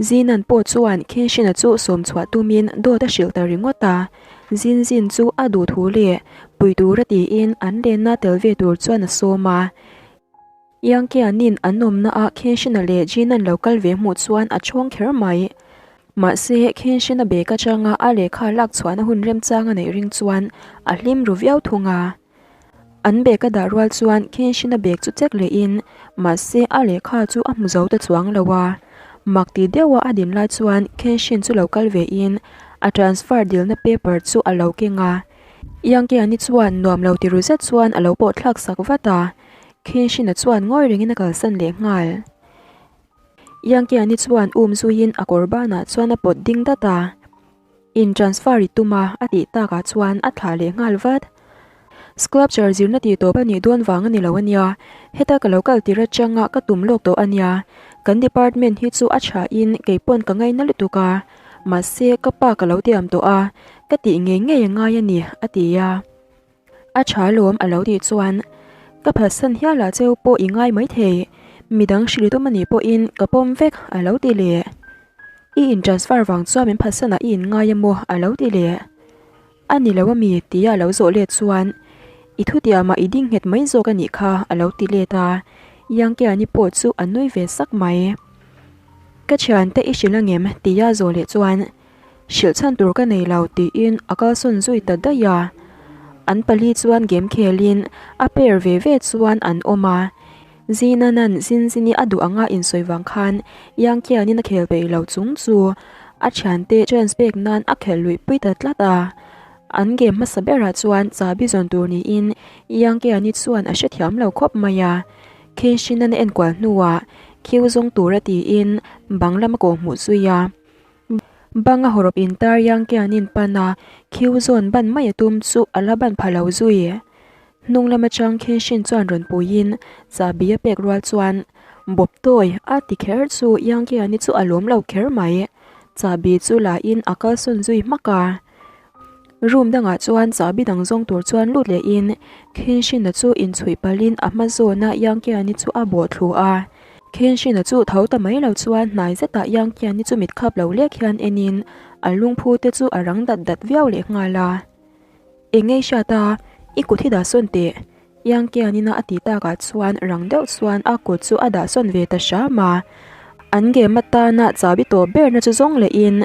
Jinan pawh chuan Khenshina chu sawm chhuah tumin dawt a hrilh ta ringawt a. Zinzin chu a duh thu leh pui tura tiin an lenna tel ve tur chuan a sawm a. Yangkianin an awmna ah Khenshina leh Jinan lo kal ve hmuh chuan a chhawng kher mai. Mahse, Khenshina bag atanga a lehkha lak chhuahna hun remchang a neih ring chuan a hlim ru viau thung a. An bag a dah rual chuan Khenshina bag chu check lehin mahse a lehkha chu a hmu zo ta chuang lo a. Mak ti deuha a din lai chuan Khenshin chu lo kal vein a transfer dilna paper chu a lo keng a. Yangkiani chuan nuam lo ti ru zet chuan a lo pawh thlak sak vat a. Khenshina chuan ngawi rengin a kalsan leh nghal. Yangkiani chuan um zuiin a kawr banah chuan a pawt ding dat a. In transfer i tum a, a tih takah chuan a thlah leh nghal vat. Sculpture zirna tih tawp a nih dawn vang a ni lo a nia, heta ka lo kal tir atanga ka tum lawk tawh a nia. Kan department hi chu a thain kei pawn ka ngaina lutuk a, mahse ka pa ka lo tiam tawh a, ka tih ngei ngei a ngai a ni, a ti a. A tha lawm a lo tih chuan, Ka phatsan hial ah cheu pawh i ngai maithei, midang hrilh tum a nih pawhin ka pawm vek a lo ti leh. I in transfer vang chuan min phatsan ah i in ngai emaw a lo ti leh. A ni lo ami tia a lo zawh let chuan, I thutiam ah i ding nghet mai zawk a nih kha a lo ti let a, Yangkiani pawh chu a nui ve sak mai. Ka thiante i hrilh angem tia zawh leh chuan, Hrilh chhan tur ka nei lo tiin a kalsawn zui ta daih a. An pali chuan game khelin a pair ve ve chuan an awm a. Zinanan Zinzini a duh anga insawi vang khan Yangkianin a khel peih lo chung chu a thiante chance pek nan a khelh luih pui ta tlat a. An game hmasa berah chuan chabi zawn tur niin Yangkiani chuan a hrethiam lo khawp mai a. Kenshinan a enkual hnuah khiu zawng tura tiin bang lama kawhhmuh zui a. Banga hawrawp intar Yangkianin pan a, khiu zawn ban mai a tum chu a la ban pha lo zui. Hnung lam atang Kenshin chuan rawn puiin chahbi a pek rual chuan Bawp tawi a ti kher chu Yangkiani chu a lawm lo kher mai. Chahbi chu la in a kalsawn zui hmak a. Room dangah chuan chahbi dang zawng tur chuan lut lehin Kenshin-a chu inchhuih palhin a hma zawna Yangkiani chu a bawh thlu a. Kenshin-a chu tho ta mai lo chuan hnai zetah Yangkiani chu mit khap lo lek hian enin a lungphu te chu a rang dat dat viau leh nghal a. Eng ngei hriat a, i kut hi dah sawn teh. Yangkianina a tih takah chuan rang deuh chuan a kut chu a dah sawn ve ta hram a. An game atana chahbi tawp berna chu zawng lehin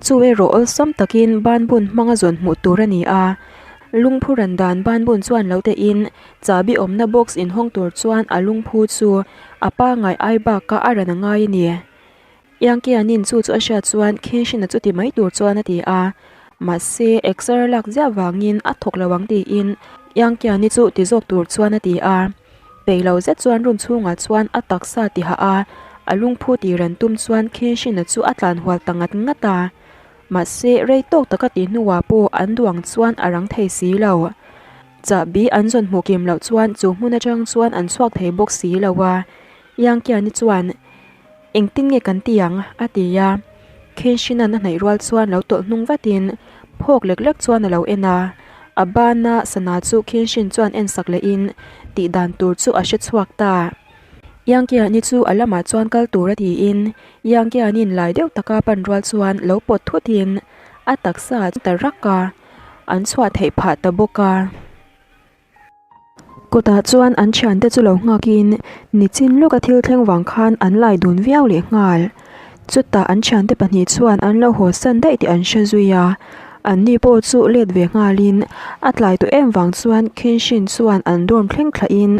chu erawh awlsam takin banbun hmanga zawn hmuh tur a ni a. Lungphu ran dan banbun chuan lo tehin chahbi awmna box inhawng tur chuan a lungphu chu a pangngai ai bakah a ran a ngai a ni. Yangkianin chu chu a hriat chuan Kenshin-a chu ti mai tur chuan a ti a, mahse exer lak ziah vangin a thawk lo ang tiin Yangkiani chu ti zawk tur chuan a ti a. Peih lo zet chuan room chhungah chuan a taksa ti hah a, a lungphu tih ran tum chuan Kenshin-a chu a tlan hual ta ngat ngat a. Mahse rei tawk taka tih hnuah pawh an duang chuan a rang thei si lo. Chahbi an zawn hmuh kim loh chuan chu hmun atang chuan an chhuak thei bawk si lo a. Yangkiani chuan. Engtin nge kan ti ang? a ti a. Kenshin-a'n a hnaih rual chuan lo tawlh hnung vatin phawk lek lek chuan a lo en a. A bana sana chu Kenshin chuan en sak lehin tih dan tur chu a hre chhuak ta. Yangkiani chu a lamah chuan kal tur a tiin Yangkiani'n lai deuh taka pan rual chuan lo pawt thutin a taksa a ta rak a, an chhuah theih phah ta bawk a. Kawtah chuan an thiante chu lo nghakin nichin lawka thil thleng vang khan an lai dun viau leh nghal. Chutah an thiante pahnih chuan an lo haw san daih tih an hre zui a, anni pawh chu let ve nghalin a tlai tawh em vang chuan Kenshin chuan an dorm thleng thlahin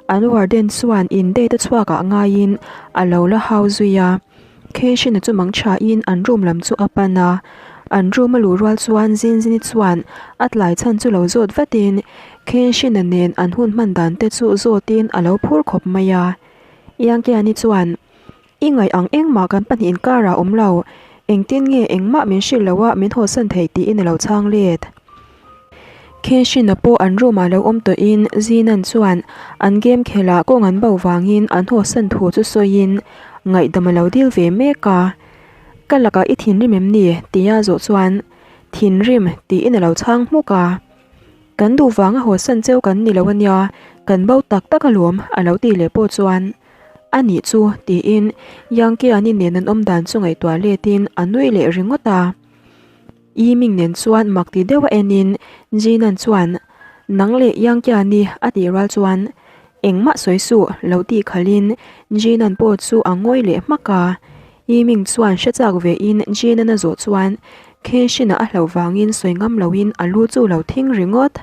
an warden chuan in date a chhuakah ngaiin a lo la hau zui a. Kenshin-a chu mang thain an room lam chu a pan a, an room a luh rual chuan Zinzini chuan a tlai chhan chu lo zawt vatin Kenshin-a nen an hun hman dan te chu zawtin a lo phur khawp mai a. Yangkiani chuan, I ngaih ang engmah kan pahnih inkar ah awm lo, engtin nge engmah min hrilh loh a min hawsan theih tiin a lo chhang let. Kenshin-a pawh an room ah lo awm tawhin Zinan chuan an game khelh ah kawng an bo vangin an hawsan thu chu sawiin ngaihdam a lo dil ve mek a. Ka lakah i thinrim em ni? tia zawh chuan Thinrim tiin a lo chhang hmuk a. Kan duh vanga hawsan cheu kan ni lo ania, kan bo tak tak alawm a lo tih leh pawh chuan A nih chu tiin Yangkiani nen an awm dan chu ngaihtuah letin a nui leh ringawt a. Yiming nen chuan mak ti deuh a enin Jinan chuan, Nang leh Yangkiani a tih rual chuan, Engmah sawi suh lo tih khalhin Jinan pawh chu a ngawi leh hmak a. Yiming chuan hre chak vein Jinan a zawh chuan Kenshin-a a hlauh vangin sawi ngam loin a lu chu lo thing ringawt.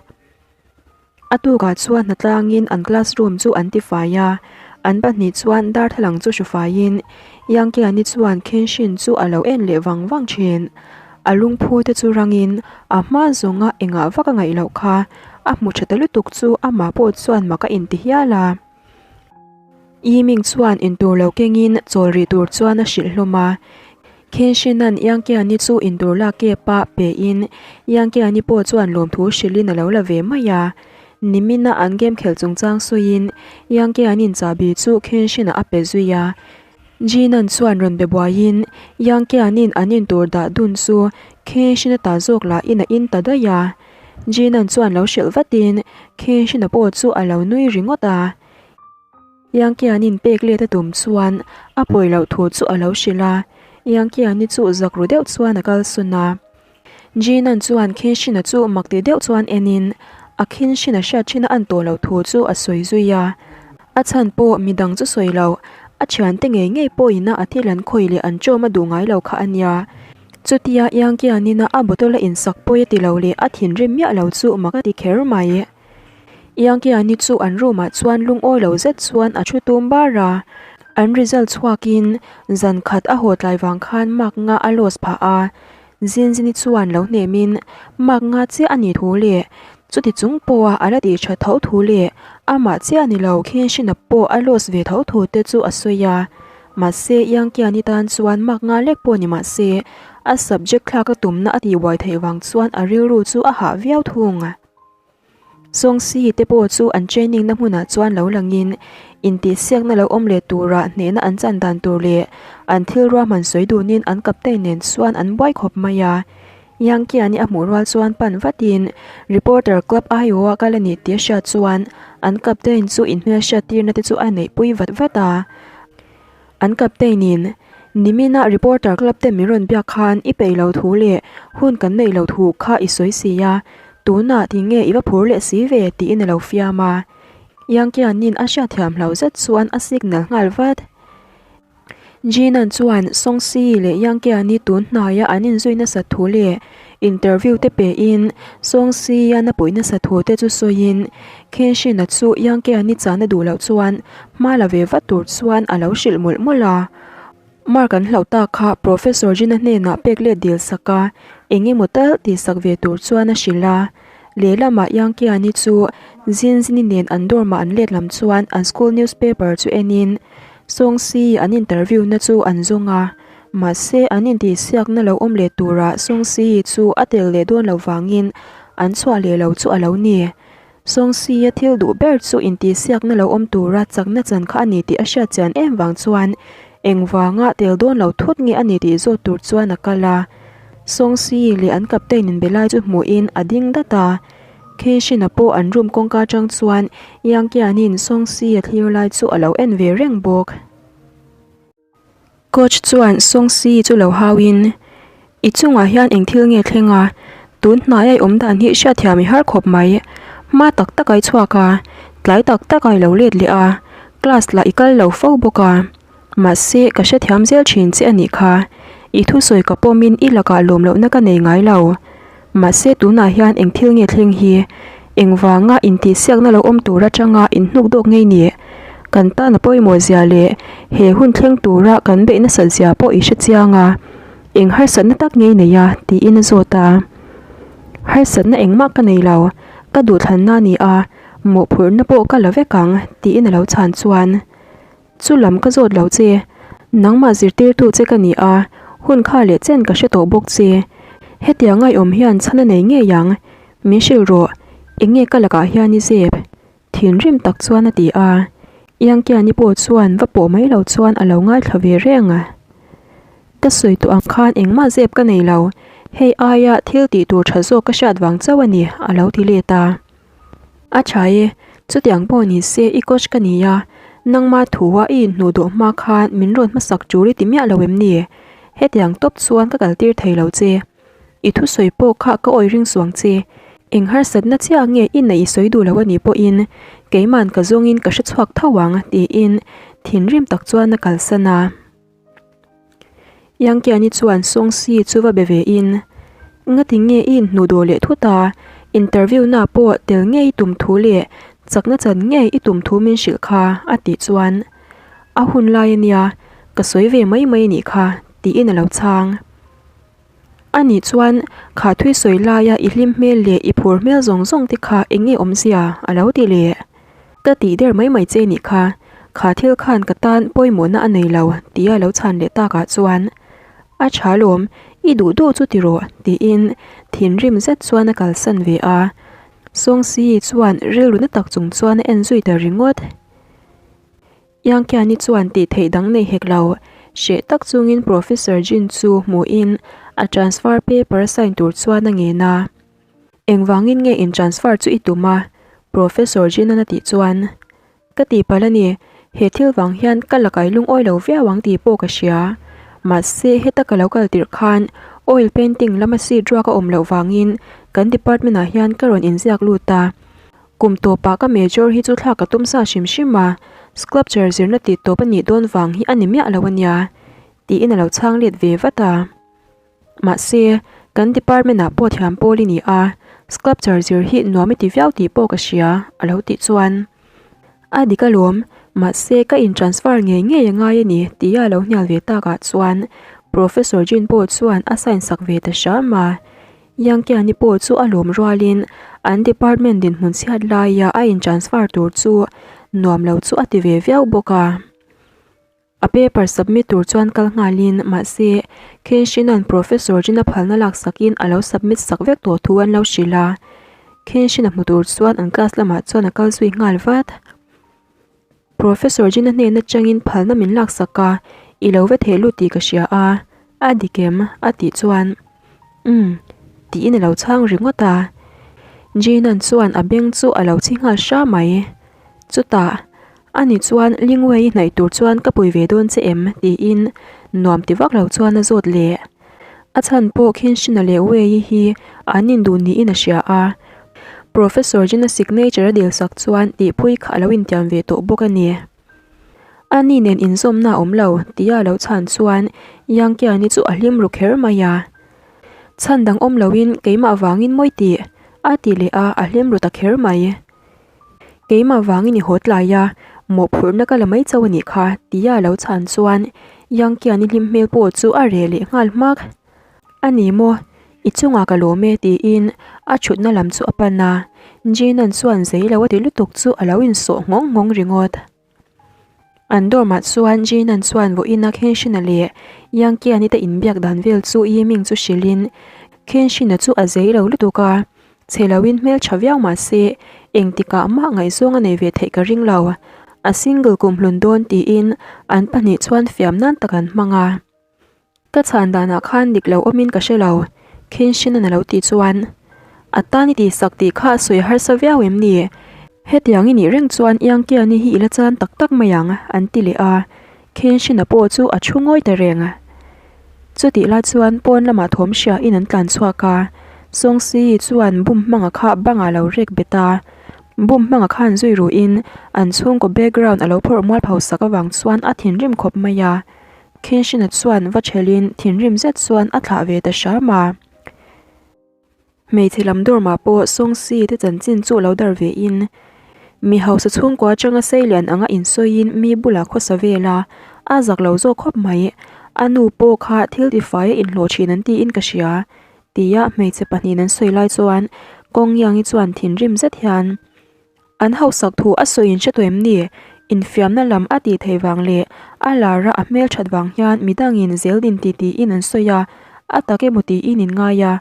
A tukah chuan hnatlangin an classroom chu an tifai a, an pahnih chuan darthlalang chu hru faiin Yangkiani chuan Kenshin chu a lo en leh vang vang thin. A lungphu te chu rangin a hma zawnga engah vak a ngaih loh kha a hmu tha ta lutuk chu amah pawh chuan mak a inti hial a. Yiming chuan intur lo kengin chawl rih tur chuan a hrilh hlawm a. Kenshin-a'n Yangkiani chu intur lak kep a pein Yangkiani pawh chuan lawmthu hrilhin a lo la ve mai a. Nimina an game khelh chungchang sawiin Yangkiani'n chahbi chu Kenshin-a a pe zui a. Jinan chuan rawn be buaiin Yangkiani'n an intur dah dun chu Kenshin-a ta zawk lahin a in ta daih a. Jinan chuan lo hrilh vatin Kenshin-a pawh chu a lo nui ringawt a. Yangkianin pek let a tum chuan a pawi loh thu chu a lo hrilh a, Yangkiani chu zak ru deuh chuan a kalsawn a. Jinan chuan Kenshin-a chu mak ti deuh chuan enin a Kenshin-a hriat thin a an tawh loh thu chu a sawi zui a. A chhan pawh midang chu sawi loh, a thiante ngei ngei pawhin a thil an khawih leh an chawm a duh ngai lo kha a nia. Chutia Iangkianina a bottle a insak pawi a ti lo leh a thinrim miah lo chu mak a ti kher mai. Iangkiani chu an room ah chuan lungawi lo zet chuan a thu tum bar a, an result chhuakin zan khat a haw tlai vang khan mark nga a loss phah a, Zinzini chuan lo hnemin mark nga chiah a nih thu leh chuti chung pawha a la tih tha tho thu leh amah chiah ni lo Khenshina pawh a loss ve tho thu te chu a sawi a. Mahse, Iangkiani tan chuan mark nga lek pawh ni mah se, a subject thlak a tumna a tihbuai theih vang chuan a rilru chu a hah viau thung. Sawngsi te pawh chu an training na hmunah chuan lo langin intihsiakna lo awm leh turah hnehna an chan dan tur leh an thil ruahman sawi dunin an captain nen chuan an buai khawp mai a. Yangkiani a hmuh rual chuan pan vatin reporter club aiawha kal a nih tih a hriat chuan an captain chu inhmelhriat tirna te chu a neihpui vat vat a. An captain in Nimina reporter club te min rawn biak khan i peih lo thu leh hun kan neih loh thu kha i sawi si a, tunah tinge i va phur leh si ve tiin a lo fiam a. Yangkianin a hriatthiam hlau zet chuan a signal nghal vat. Jinan chuan Songsi leh Yangkiani tun hnaia an inzui nasat thu leh interview te pein Songsi-a na puih nasa thu te chu sawiin Khenshina chu Yangkiani chahna duh loh chuan hma la ve vat tur chuan a lo hrilh mawlh mawlh a. Mark an hlauh tak kha Professor Jin-a hnenah pek let dil sak a, eng emaw tal tih sak ve tur chuan a hrilh a. Lehlamah Yangkiani chu Zinzini nen an dorm-ah an let lam chuan an school newspaper chu enin Songsi an interview na chu an zawng a. Mahse an intihsiakna lo awm leh turah Songsi chu a tel leh dawn lo vangin an chhuah leh lo chu a lo ni. Songsi-a thil duh ber chu intihsiakna lo awm tura chakna chan kha a ni tih a hriat chian em vang chuan engvanga tel dawn lo thut nge a ni tih zawt tur chuan a kal a. Songsi leh an captain in be lai chu hmuhin a ding dat a. Kenshin-a pawh an room kawngka atang chuan Yangkianin Songsi-a thlir lai chu a lo en ve reng bawk. Coach chuan Songsi chu lo hauin, I chungah hian eng thil nge thleng a? Tun hnaia i awm dan hi hriatthiam i har khawp mai. Hma tak tak a i chhuak a, tlai tak tak a i lo let leh a, class lah i kal lo fo bawk a. Mahse, ka hrethiam zel thin che a nih kha. I thusawi ka pawmin i lakah lawm lohna ka nei ngai lo. Mahse, tunah hian eng thil nge thleng hi? Engvanga intihsiakna lo awm tur atanga inhnuk dawk ngei ni? Kan tan a pawimawh zia leh he hun thleng tura kan beih nasat zia pawh i hre chiang a, eng harsatna tak ngei nei a? tiin a zawt a. Harsatna engmah ka nei lo, ka duhthlanna a ni a, mawhphurhna pawh ka la vek ang, tiin a lo chhan chuan. Chu lam ka zawt lo che, nangmah zirtirtu che ka ni a, hun kha leh chen ka hre tawh bawk che. Hetiang ngaiawm hian chhan a nei ngei ang, min hrilh rawh, eng nge ka lakah hian i zep? Thinrim tak chuan a ti a, Iangkiani pawh chuan va pawh mai lo chuan a lo ngaithla ve reng a. Ka sawi tawh ang khan engmah zep ka nei lo, hei aia thil tih tur tha zawk ka hriat vang chauh a ni, a lo ti let a. A tha e, chutiang pawh ni se i coach ka ni a, nangma thua i inhnuh duh hma khan min rawn hmasak tur i ti miah lo em ni? Hetiang tawp chuan ka kal tir thei lo che. I thusawi pawh kha ka awi ring suang che. Eng harsatna chiah nge i neih i sawi duh lo a nih pawhin keiman ka zawngin ka hre chhuak tho ang tiin thinrim tak chuan a kalsan a. Yangkiani chuan Songsi chu va be ve in, Ngati nge i inhnuh dawh leh thut a, interview na pawh tel ngei i tum thu leh chakna chan ngei i tum thu min hrilh kha a tih chuan, A hun lai a nia, ka sawi ve mai mai a nih kha tiin a lo chhang. A nih chuan kha thui sawi laia i hlim hmel leh i phur hmel zawng zawng te kha eng nge awmzia a lo ti leh. Ka tih der mai mai che nih kha, kha thil khan ka tan pawimawhna a nei lo tia lo chhan leh takah chuan A tha lawm, i duh duh chu ti rawh tiin thinrim zet chuan a kalsan ve a. Sawngsi chuan rilru na tak chung chuan a en zui ta ringawt. Yangkiani chuan tih theih dang nei hek lo, hreh tak chungin Professor Jin chu hmuhin a transfer paper a sign tur chuan a ngen a. Engvangin nge in transfer chu i tum a? Professor Jin-a'n a tih chuan, Ka tihpalh a ni, he thil vang hian ka lakai lungawi lo viau ang tih pawh ka hria. Mahse, heta ka lo kal tirh khan oil painting lama seat ruak a awm loh vangin kan department-ah hian ka rawn inziak lut a. Kum tawpah ka major hi chu thlak ka tum sa hrim hrim a, sculpture zirna tih tawp a nih dawn vang hi a ni miah lo a nia, tiin a lo chhang let ve vat a. Mahse, kan department ah pawh thiam pawl i ni a, sculpture zir hi nuam i ti viau tih pawh ka hria, a lo tih chuan. A dik alawm, mahse ka in transfer ngei ngei a ngai a ni tia a lo hnial ve takah chuan Professor Jin pawh chuan a sign sak ve ta hram a. Yangkiani pawh chu a lawm rualin an department dinhmun chhiat laia a in transfer tur chu nuam lo chu a ti ve viau bawk a. A paper submit tur chuan kal nghalin mahse Kenshin-a'n Professor Jin-a phalna laksakin a lo submit sak vek tawh thu an lo hrilh a. Kenshin-a hmu tur chuan an class lamah chuan a kal zui nghal vat. Professor Jin-a hnen atangin phalna min laksak a, i lo ve thei lut tih ka hria a, a dik em? a tih chuan Umm tiin a lo chhang ringawt a. Jin-a'n chuan a beng chu a lo chhi nghal hra mai. Chutah Ani chuan Lingwei hnaih tur chuan ka pui ve dawn che em? tiin nuam ti vak lo chuan a zawt leh. A chhan pawh Khinshina leh Wei hi an induh niin a hria a. Professor Jin-a signature a dil sak chuan tihpui kha a lo intiam ve tawh bawk a ni. Ani nen inzawmna a awm lo tia a lo chhan chuan Yang Kiani chu a hlim ru kher mai a. Chhan dang awm loin keimah vangin mawi tih a ti leh a, a hlim ru ta kher mai. Keimah vangin i haw tlai a, mawhphurhna ka la mai chauh a nih kha, tia a lo chhan chuan Yangkiani hlim hmel pawh chu a reh leh nghal hmak. A ni maw, i chungah ka lawm e tiin a thutna lam chu a pan a, Jin-a'n chuan zei lo a ti lutuk chu a lo insawh nghawng nghawng ringawt. An dorm ah chuan Jin-a'n chuan vawiina Khenshina leh Yangkiani te inbiak dan vel chu Yiming chu hrilhin Khenshina chu a zei lo lutuk a, Chhe loin hmel tha viau mah se, engtikah mah ngaihzawng a nei ve theih ka ring lo. A single kum hlun dawn tiin an pahnih chuan fiam nan tak an hmang a. Ka chhan danah khan dik lo awmin ka hre lo, Kenshin-a'n a lo tih chuan. A tan i tihsak tih kha a sawi harsa viau em ni? Hetiang i nih reng chuan Iangkiani hi i la chan tak tak mai ang, an ti leh a. Kenshin-a pawh chu a thu ngawi ta reng. Chutih lai chuan pawn lamah thawm hria in an tlan chhuak a, Sawngsi chuan bum hmanga kha bangah lo rek bet a, bum hmanga khan zui ruhin an chhungkaw background a lo phawrh mual pho sak avang chuan a thinrim khawp mai a, Kenshin-a chuan va thelhin thinrim zet chuan a thlah ve ta hram a. Hmeichhe lam dawrmah pawh Sawngsi te chanchin chu lo dar ve in, mi hausa chhungkua atanga seilian anga insawiin mi bulah khawsa vel a, a zak lo zawk khawp mai. A nu pawh kha thil tifai a inhlawh thin an tiin ka hria, tia hmeichhe pahnihin an sawi lai chuan Kawngiangi chuan thinrim zet hian, An hausak thu a sawi in hre tawh em ni? Infiamna lam a tih theih vang leh a lar a a hmelthat vang hian midangin zeldin ti tiin an sawi a, a tak emaw tiin in ngai a.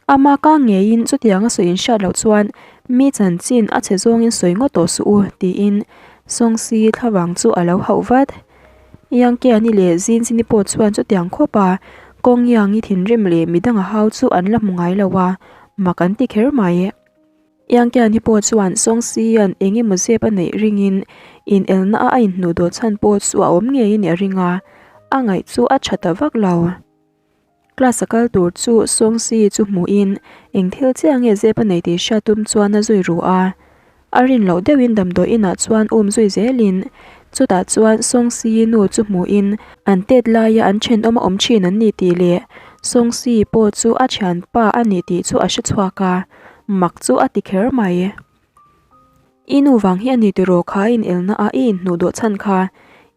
Ama ka ngeiin chutiang a sawi in hriat loh chuan mi chanchin a chhe zawngin sawi ngawt tawh suh u tiin Sawngsi thlavang chu a lo hauh vat. Yangkiani leh Zinzini pawh chuan chutiang khawp a Kawngiangi thinrim leh midang a hau chu an la hmu ngai lo a, mak an ti kher mai. Yangkiani pawh chuan Sawngsian eng emaw zep a neih ringin inelna a a inhnuh dawh chhan pawh chu a awm ngei a nih a ring a, a ngaih chu a tha ta vak lo. Class a kal tur chu Sawngsi chu hmuhin eng thil chiah nge zep a nei tih hriat tum chuan a zui ru a. A rin loh deuhin damdawi inah chuan um zui zelin chutah chuan Sawngsi nu chu hmuhin an tet laia an thenawm a awm thin an ni tih leh Sawngsi pawh chu a thianpa a ni tih chu a hre chhuak a. Mak chu a ti kher mai. I nu vang hi a ni tiraw kha in elna a i inhnuh dawh chhan kha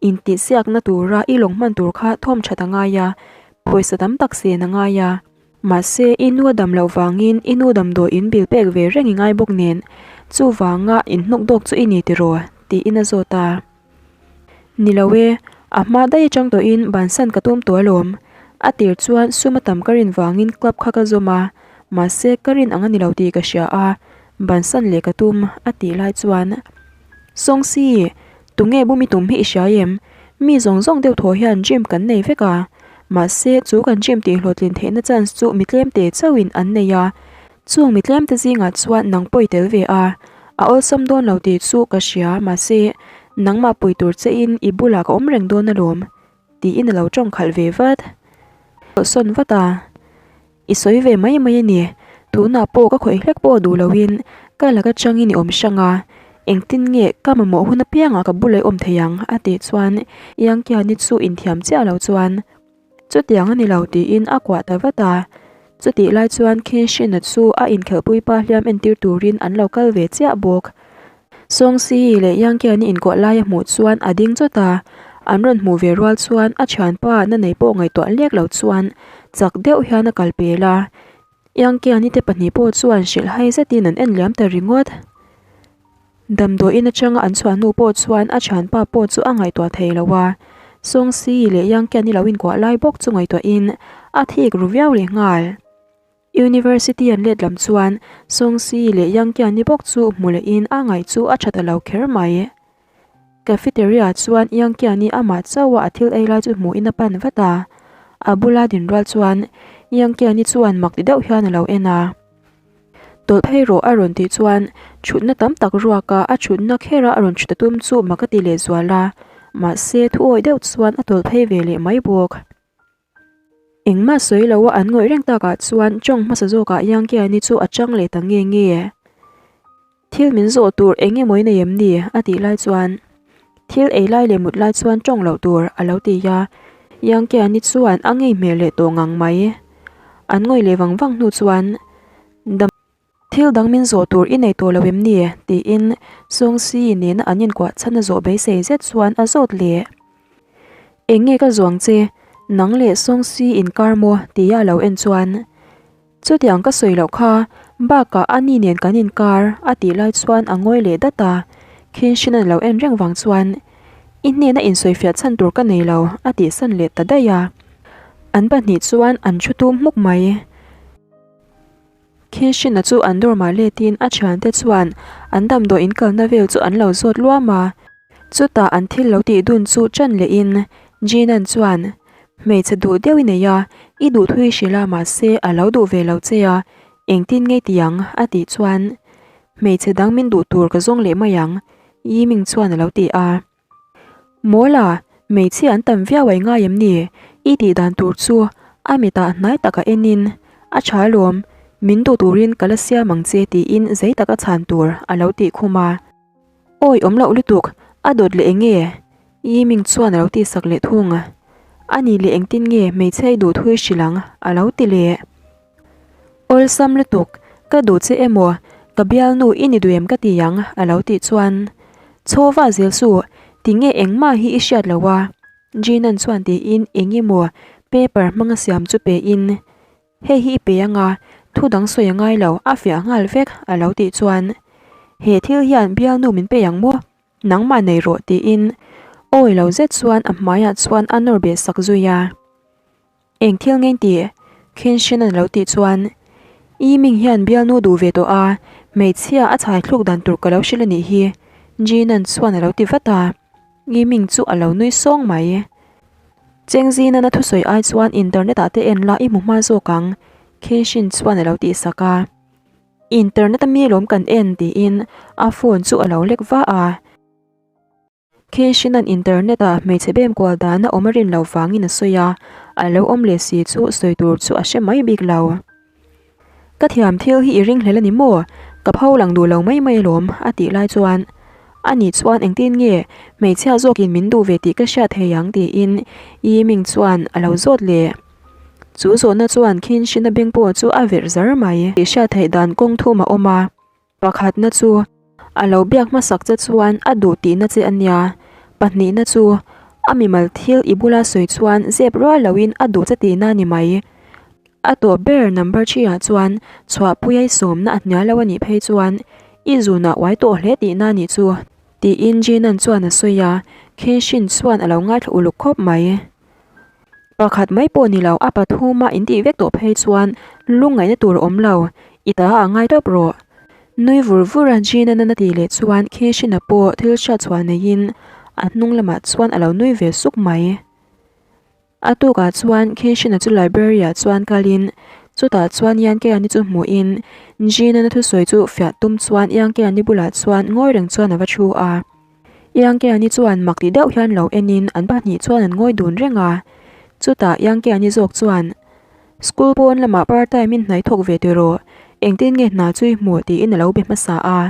intihsiakna tura i lawng hman tur kha thawm that a ngai a, pawisa tam tak sen a ngai a. Mahse i nu a dam loh vangin i nu damdawi in bil pek ve reng i ngai bawk nen chuvanga inhnuk dawk chu i ni tiraw tiin a zawt a. Ni lo e, a hma daih atang tawhin bansan ka tum tawh alawm. A tir chuan sum a tam ka rin vangin club kha ka zawm a, mahse ka rin ang a ni lo tih ka hria a, bansan leh ka tum a tih lai chuan Sawngsi, tunge bum i tum hi i hria em? Mi zawng zawng deuh thaw hian gym kan nei vek a, mahse chu kan gym tih hlawhtlin theihna chance chu mi tlemte chauhin an nei a, Chung mi tlemte zingah chuan nang pawh i tel ve a, a awlsam dawn lo tih chu ka hria mahse nangmah pui tur che in i bulah ka awm reng dawn alawm tiin a lo tawng khalh ve vat. Sawn vat a, i sawi ve mai mai a ni, tunah pawh ka khawih hlek pawh duh loin ka laka changin i awm hrang a, engtin nge ka mamawh hun apiangah ka bulah i awm thei ang a tih chuan Yangkiani chu inthiam chiah lo chuan. Chutiang a ni lo tiin a kuah ta vat a. Chutih lai chuan Kenshin-a chu a inkhelhpui pa hliam entir turin an lo kal ve chiah bawk. Song Si leh Yang Qian-i inkuah lai a hmuh chuan a ding chawt a, an rawn hmuh ve rual chuan a thianpa na nei pawh ngaihtuah lek lo chuan chak deuh hian a kal pel a. Yang Qian-i te pahnih pawh chuan hrilhhai zetin an en liam ta ringawt. Damdawiin atanga an chhuah hnu pawh chuan a thianpa pawh chu a ngaihtuah thei lo a, Song Si leh Yang Qian-i lo inkuah lai bawk chu ngaihtuahin a thik ru viau leh nghal. University an let lam chuan Song Si leh Yang Qian-i bawk chu hmu lehin a ngaih chu a tha ta lo kher mai. Cafeteria chuan Yang Qian-i amah chauha a thil ei lai chu hmuhin a pan vat a, a bula din rual chuan Yang Qian-i chuan mak ti deuh hian a lo en a. Tawlh phei rawh a rawn tih chuan thutna tam tak ruaka a thutna khera a rawn thut a tum chu mak a ti lehzual a, mahse thu awih deuh chuan a tawlh phei ve leh mai bawk. Engmah sawi lo a an ngawih reng takah chuan tawng hmasa zawkah Yangkiani chu a chang leh ta nge nge. Thil min zawh tur eng emaw in ei em ni? a tih lai chuan Thil ei lai leh mut lai chuan tawng loh tur a lo ti a, Yangkiani chuan a ngei hmel leh tawh ngang mai. An ngawih leh vang vang hnu chuan Dam. Thil dang min zawh tur i nei tawh lo em ni? tiin Song Si nena an inkuah chhan a zawh beisei zet chuan a zawt leh. Eng nge ka zuang che? Nang leh Song Si inkar maw? tia a lo en chuan Chutiang ka sawi loh kha, bakah a ni nen kan inkar a tih lai chuan a ngawi leh dat a, Khin Shin a lo en reng vang chuan I hnena insawifiah chhan tur ka nei lo a tihsan leh ta daih a. An pahnih chuan an thu tum hmuk mai. Kenshin-a chu an dawrmah letin a thiante chuan an damdawi in kalna vel chu an lo zawt luam a. Chutah an thil lo tih dun chu ṭan lehin Jinan chuan, Hmeichhe duh deuh i nei a, i duh thui hrilh a mahse a lo duh ve lo che a, engtin ngei ti ang? a tih chuan, Hmeichhe dang min duh tur ka zawng leh mai ang, Yiming chuan a lo ti a. Mawla, hmeichhia an tam viau ai ngai em ni? I tih dan tur chu a mitah hnai taka enin, A tha alawm, min duh turin ka la siam ang che tiin zei taka chhan tur a lo tih khum a. Awi awm loh lutuk, a dawt leh eng nge? Yiming chuan a lo tihsak leh thung. A nih leh engtin nge hmeichhia i duh thui hrilh ang? a lo ti leh. Awlsam lutuk, ka duh che emaw, ka bialnu i ni duh em ka ti ang a lo tih chuan Chhaw vah zel suh, tinge engmah hi i hriat loh a? Jinan chuan tiin eng emaw paper hmanga siam chu pe in Hei hi i pe anga, thu dang sawi a ngai lo, a fiah nghal vek a lo tih chuan He thil hian bialnu min pe ang maw? Nangmah nei rawh tiin awi lo zet chuan a hmaiah chuan a nawr beh sak zui a. Eng thil ngei tih? Kenshin a lo tih chuan Yiming hian bialnu duh ve tawh a, hmeichhia a chhai thluk dan tur ka lo hrilh a nih hi Jinan chuan a lo ti vat a, Yiming chu a lo nui sawng mai. Cheng Jinan a thusawi ai chuan internet ah te en la i hmu hma zawk ang Kenshin chuan a lo tih sak a. Internet a mi lawm kan en tiin a phone chu a lo lek va a. Kenshin-a'n internet-a hmeichhe bem kual dan a awm a rin loh vangin a sawi a, a lo awm leh si chu sawi tur chu a hre mai bik lo. Ka thiam thil hi i ring hlel a ni maw? Ka pho lang duh lo mai mai alawm, a tih lai chuan, Ani chuan engtin nge hmeichhia zawkin min duh ve tih ka hriat thei ang tiin Yiming chuan a lo zawt leh. Chu zawhna chuan Kenshin-a beng pawh chu a verh zar mai. Tih hriat theih dan kawng thum a awm a. Pakhatna chu, a lo biak hmasak che chuan a duh tihna che a nia. Pahnihna chu, a mimal thil i bula sawi chuan zep rual loin a duh che tihna a ni mai. A tawp ber number ṭhiah chuan chhuahpuia i sawmna a hnial lo a nih phei chuan i zunah uai tawh hle tihna a nih chu, tiin Jinan chuan a sawi a, Kenshin chuan a lo ngaithla uluk khawp mai. Pakhat mai pawh ni lo, a pathuma in tih vek tawh phei chuan lungngaihna tur a awm lo, i ta a ngai tawp rawh. Nui vur vur a Gina nana tih leh chuan Keshina pawh thil hriat chhuah neiin a hnung lamah chuan a lo nui ve suk mai. A tukah chuan Keshina chu library ah chuan kalin chutah chuan Yankeani chu hmuhin Gina na thusawi chu fiah tum chuan Yankeani bulah chuan ngawi reng chuan a va thu a. Yangkeani chuan mak ti deuh hian lo enin an pahnih chuan an ngawi dun reng a. Chutah Yangkeani zawk chuan, School pawn lamah part time in hnaih thawk ve tiraw, engtin nge hna chu i hmuh tiin a lo be hmasa a.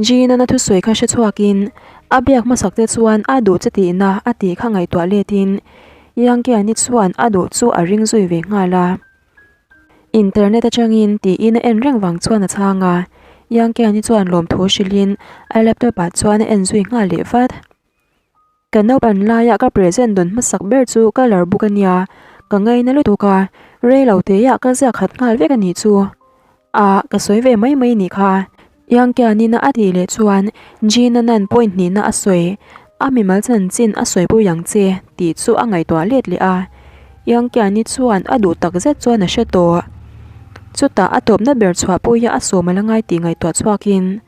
Jean-a'n a thusawi kha hre chhuakin a biak hmasak te chuan a duh che tihna a tih kha ngaihtuah letin. Yangkiani chuan a duh chu a ring zui ve nghal a. Internet atangin tiin a en reng vang chuan a chhang a, Yangkiani chuan lawmthu hrilhin a laptop ah chuan a en zui nghal leh vat. Ka naupan laia ka present dawn hmasak ber chu colour book a nia, ka ngaina lutuk a, rei lo teiah ka ziak khat nghal vek a nih chu. Ah, ka sawi ve mai mai nih kha. Yangkianina a tih leh chuan Gina nan point hnihna a sawi, a mimal chanchin a sawipui ang che tih chu a ngaihtuah let leh a. Yangkiani chuan a duh tak zet chuan a hre tawh. Chutah a tawpna ber chhuahpuia a sawm a la ngai tih ngaihtuah chhuakin,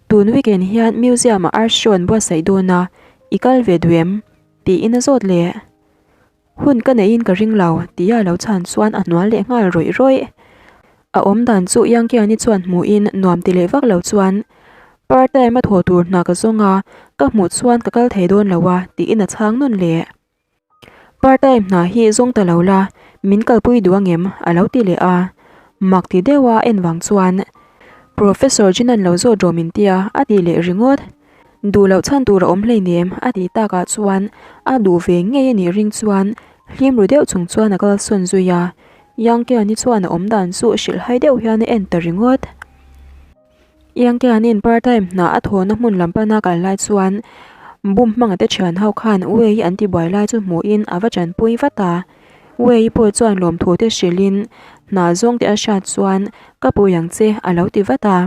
Tun weekend hian museum ah art show an buatsaih dawn a, i kal ve duh em? tiin a zawt leh. Hun ka neihin ka ring lo, tia lo chhan chuan a hnual leh nghal rawih rawih. A awm dan chu Yangkiani chuan hmuhin nuam ti leh vak lo chuan, Part time a thaw tur hna ka zawng a, ka hmuh chuan ka kal thei dawn lo a, tiin a chhang nawn leh. Part time hna hi zawng ta lo la, min kalpui duh angem? a lo ti leh a. Mak ti deuha en vang chuan, Professor Jinan lo zawt rawh min tia, a ti leh ringawt. Duh loh chhan tur a awm hleinem a tih takah chuan a duh ve ngei a nih ring chuan hlim ru deuh chung chuan a kalsawn zui a, Yangkiani chuan a awm dan chu hrilhhai deuh hian a en ta ringawt. Yangkiani'n part time hna a thawhna hmun lam pana kal lai chuan bum hmanga te thian ho khan Wei an tibuai lai chu hmuhin a va tanpui vat a, Wei pawh chuan lawmthu te hrilhin hna zawng te a hriat chuan ka pui ang che a lo ti vat a.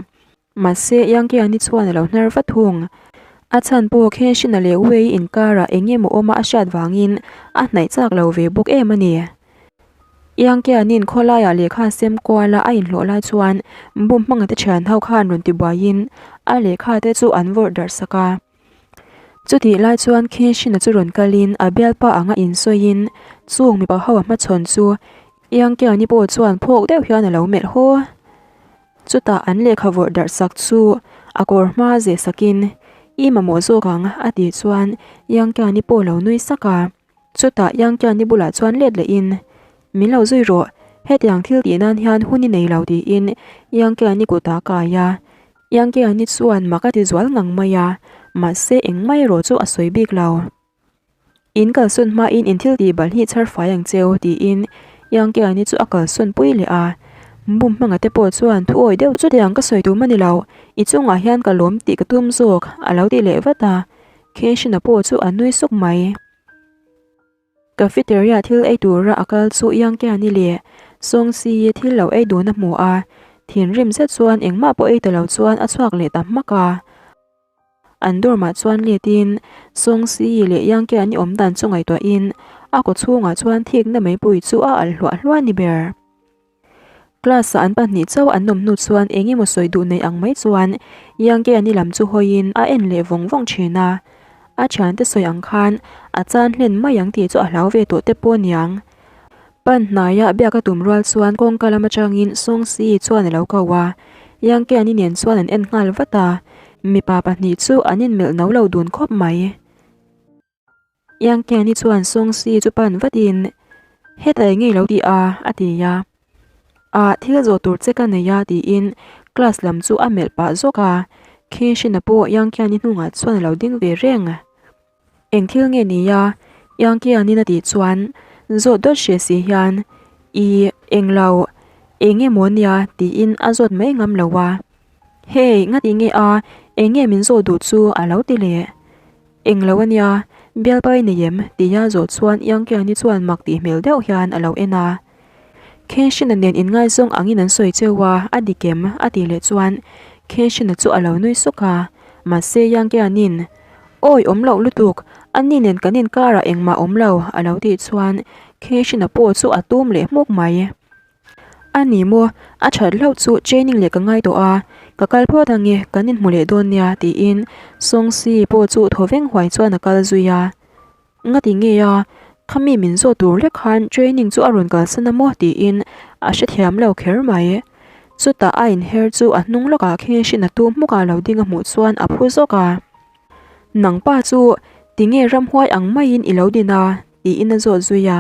Mahse, Yangkiani chuan a lo hnar vat thung. A chhan pawh Khenshina leh Wei inkarah eng emaw awma a hriat vangin a hnaih chak lo ve bawk em a ni. Yangkianin khawlaiah lehkha sem kuala a inhlawh lai chuan bum hmangate thian ho khan rawn tibuaiin a lehkha te chu an vawrh darh sak a. Chutih lai chuan Khenshina chu rawn kalin a bialpa anga insawiin chung mipa ho a hmachhawn chu Yangkiani pawh chuan phawk deuh hian a lo melh haw. Chutah an lehkha vawrh darh sak chu a kawr hma zeh sakin, I mamawh zawk ang, a tih chuan Yangkiani pawh lo nui sak a. Chutah Yangkiani bulah chuan let lehin, Min lo zui rawh, hetiang thil tih nan hian hun i nei lo tiin Yangkiani kutah a kai a. Yangkiani chuan mak a ti zual ngang mai a, mahse engmah erawh chu a sawi bik lo. In kalsawn hmain in thil tih balh hi chhar fai ang cheu tiin Yangkiani chu a kalsawn pui leh a. Bum hmanga te pawh chuan thu awi deuh chutiang ka sawi tum a ni lo, i chungah hian ka lawm tih ka tum zawk a lo ti leh vat a. Khenshina pawh chu a nui suk mai. Cafeteria thil ei tura a kal chu Yangkiani leh Songsi thil lo ei dun a hmu a, thinrim zet chuan engmah pawh ei ta lo chuan a chhuak leh ta hmak a. An dorm ah chuan letin Song Si leh Yang Ke an i awm dan chu ngaihtuahin a kaw chhungah chuan thikna meipui chu a alh hluah hluah a ni ber. Class ah an pahnih chauh an awm hnu chuan eng emaw sawi duh nei ang mai chuan Yang Ke an i lam chu hawiin a en leh vawng vawng thin a. A thiante sawi ang khan a chan hlen mai ang tih chu a hlau ve tawh te pawh aniang. Pan hnaia biak a tum rual chuan kawngka lam atangin Song Si chuan a lo ko a, Yang Kiani nen chuan an en nghal vat a, mipa pahnih chu an inmelh no lo dun khawp mai. Yang Kiani chuan Song Si chu pan vatin, Hetah eng nge i lo tih a? a ti a. Ah, thil zawh tur che ka nei a tiin class lam chu a melh pah zawk a, Khin Shina pawh Yang Kiani hnungah chuan a lo ding ve reng. Eng thil nge ni a? Yangkianin a tih chuan zawt dawt hre si hian I englo, eng nge maw nia tiin a zawt mai ngam lo a. Hey, ngati nge a, eng nge min zawt duh chu a lo ti leh. Englo a nia, bialpa i nei em? tia zawh chuan Yangkiani chuan mak tih hmel deuh hian a lo en a. Khenshina nen inngaizawng angin an sawi cheu a, a dik em? a tih leh chuan Khenshina chu a lo nui suk a, mahse Yangkianin, Awi awm loh lutuk, ani nen kan inkarah engmah awm lo, a lo tih chuan Khenshina pawh chu a tum leh hmuk mai. A ni maw, a that hlauh chu training leh ka ngai tawh a, ka kal phawt ange, kan inhmu leh dawn nia, tiin Songsi pawh chu thaw veng huai chuan a kal zui a. Ngati nge a, khami min zawh tur lek khan training chu a rawn kalsan a maw tiin a hrethiam lo kher mai. Chutah a inher chu a hnung lawkah Khenghrin a tu hmuk a lo ding a hmuh chuan a phu zawk a. Nang pa chu tinge ramhuai ang maiin i lo din a? tiin a zawt zui a.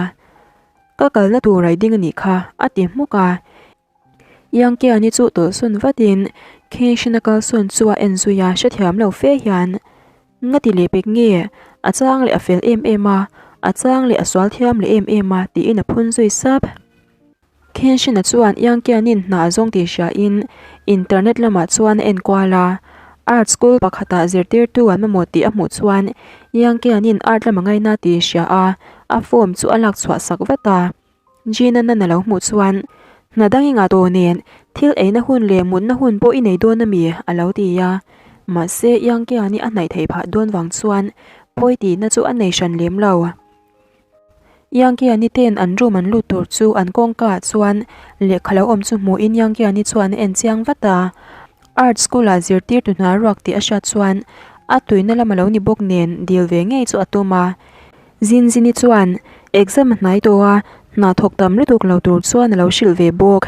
Ka kalna tur a i ding a nih kha a ti hmuk a. Yangkiani chu tawlhsawn vatin Khenghrin a kalsawn chu a en zui a hrethiam lo fe hian Nga ti leh pek nge? A chang leh a fel em em a, A chang leh a sual thiam leh em em a, tiin a phun zui sap. Kenshin-a chuan Yangkianin hna a zawng tih hriain internet lamah chuan a enkual a. Art school pakhatah zirtirtu an mamawh tih a hmuh chuan Yangkianin art lama ngaina tih hria a, a form chu a lak chhuah sak vat a. Gina-nan a lo hmuh chuan, Hna dang i ngah tawh nen, thil eina hun leh mutna hun pawh i nei dawn a mi? a lo ti a. Mahse, Yangkiani a hnaih theih phah dawn vang chuan pawi tihna chu a nei hran lem lo. Yangkiani ten an room an lut tur chu an kawngka ah chuan lehkha lo awm chu hmuhin Yangkiani chuan a en chiang vat a. Art school ah zirtirtu hna ruak tih a hriat chuan a tuina lam a lo ni bawk nen dil ve ngei chu a tum a. Zinzini chuan exam a hnai tawh a, hna thawk tam lutuk lo tur chuan a lo hrilh ve bawk.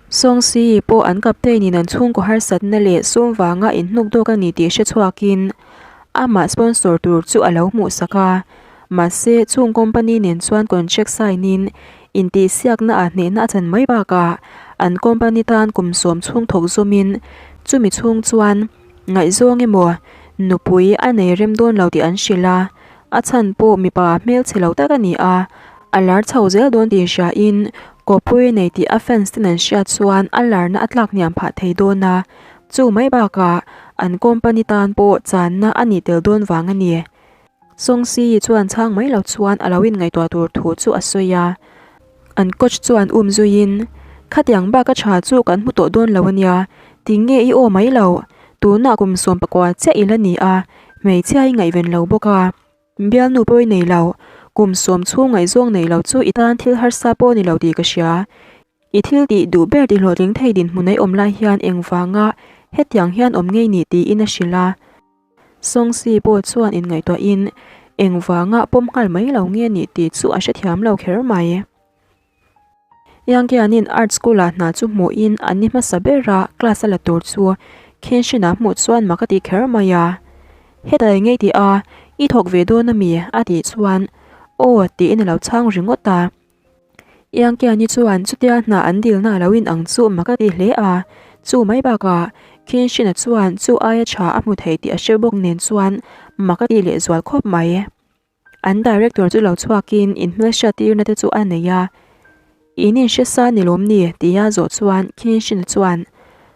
Sawngsi pawh an captain in an chhungkaw harsatna leh sum vanga inhnuk dawk a ni tih hre chhuakin amah sponsor tur chu a lo hmuhsak a. Mahse, chung company nen chuan contract sign in intihsiakna ah hnehna a chan mai bakah an company tan kum sawm chhung thawk zawmin chumi chhung chuan ngaihzawng emaw nupui a nei rem dawn lo tih an hrilh a. A chhan pawh mipa hmelchhe lo tak a ni a. A lar chho zel dawn tih hriain kawppui nei tih a fans ten an hriat chuan a larna a tlak hniam phah thei dawn a, chu mai bakah an company tan pawh channa a nih tel dawn vang a ni. Song Si chuan chhang mai lo chuan a lo inngaihtuah tur thu chu a sawi a, an coach chuan um zuiin, Khatiang bak a tha chu kan hmu tawh dawn lo a nia, tinge i aw mai lo, tunah kum 14 chiah i la ni a, hmeichhia i ngaihven lo bawk a. Bialnu pawh i nei lo, kum sawm chhung ngaihzawng nei lo chu i tan thil harsa pawh ni lo tih ka hria. I thil tih duh ber ti hlawhtling thei dinhmun ei awm lai hian engvanga hetiang hian awm ngei ni tiin a hrilh a. Sawngsi pawh chuan inngaihtuahin engvanga pawm nghal mai lo nge ni tih chu a hrethiam lo kher mai. Yangkianin art school ah hna chu hmuhin an ni hmasa ber a, class a la tur chu Kenshin-a hmuh chuan mak a ti kher mai a. Heta eng nge i tih a, i thawk ve dawn a mi? a tih chuan Aw tiin a lo chhang ringawt a. Yangkiani chuan chutia hna an dilna a lo in ang chu mak a ti hle a, chu mai bakah Kenshin-a chuan chu aia tha a hmu thei tih a hre bawk nen chuan mak a ti lehzual khawp mai. An director chu lo chhuakin inhmelhriat tirna te chu a nei a, In inhre sa ni lawm ni? tia zawh chuan Kenshin chuan,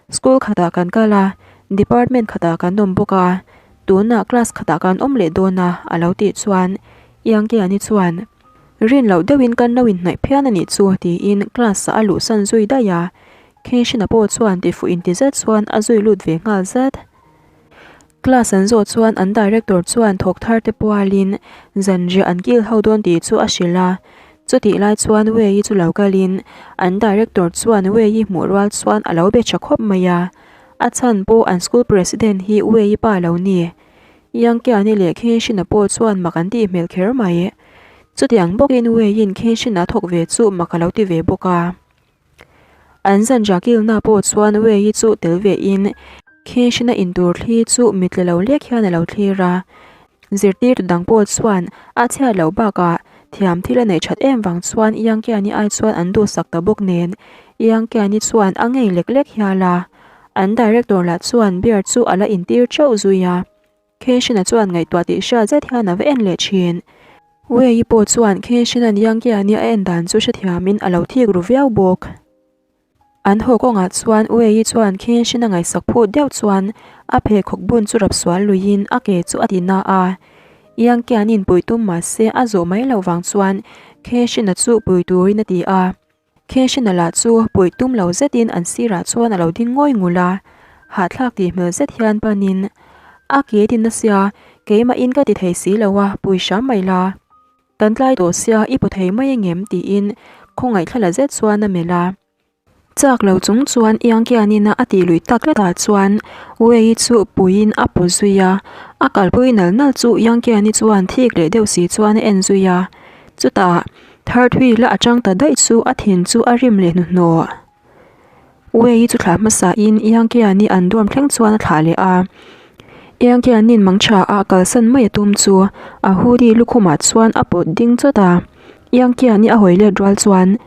School khatah kan kal a, department khatah kan awm bawk a, tunah class khatah kan awm leh dawn a, a lo tih chuan Yangkiani chuan, Rin loh deuhin kan lo inhnaih phian a nih chu, tiin class ah a luhsan zui daih a, Kenshin-a pawh chuan tifuh inti zet chuan a zui lut ve nghal zat. Class an zawh chuan an director chuan thawk thar te pualin zanriah an kil ho dawn tih chu a hrilh a. Chutih lai chuan Wei-i chu lo kalin an director chuan Wei-i hmuh rual chuan a lo be tha khawp mai a. A chhan pawh an school president hi Wei-i pa lo ni. Yangkiani leh Khenshina pawh chuan mak an tih hmel kher mai. Chutiang bawkin Wei-in Khenshina thawk ve chu mak a lo ti ve bawk a. An zanriah kilna pawh chuan Wei-i chu tel ve in Khenshina intur thli chu mitla lo lek hian a lo thlir a. Zirtirtu dang pawh chuan a chhiat loh bakah thiam thil a neih that em vang chuan Yangkiani ai chuan an duhsak ta bawk nen Yangkiani chuan a ngei lek lek hial a. An director lah chuan beer chu a la intir teuh zui a. Khenshina chuan ngaihtuah tih hriat zet hian a va en leh thin. Wei-i pawh chuan Khenshina'n Yangkiani a en dan chu hrethiamin a lo thik ru viau bawk. An haw kawngah chuan Wei-i chuan Khenshina ngaihsak phut deuh chuan a pheikhawk bun chu rap sual luiin a ke chu a ti na a. Yangkiani'n pui tum mah se a zawh mai loh vang chuan Khenshina chu pui turin a ti a. Khenshina lah chu puih tum lo zetin an sirah chuan a lo ding ngawi ngul a, hahthlak tih hmel zet hian panin, A ke tin asia, keimahin ka ti thei si lo a, pui hram mai la. Kan tlai tawh sia, i paw thei mai angem? tiin khawngaih thla la zet chuan a melh a. Chak lo chung chuan Iangkianina a tih luih tak tlatah chuan Wei chu puiin a paw zui a, a kalpui nal nal chu Iangkiani chuan thik leh deuh si chuan a en zui a. Chutah Third wheel a atang ta daih chu a thin chu a rim leh hnuhnawh. Wei chu thlah hmasa in Iangkiani an dorm thleng chuan a thlah leh a. Iangkianin mangtha a kalsan mai a tum chu a hoodie lukhumah chuan a pawt ding chawt a. Iangkiani a hawi let rual chuan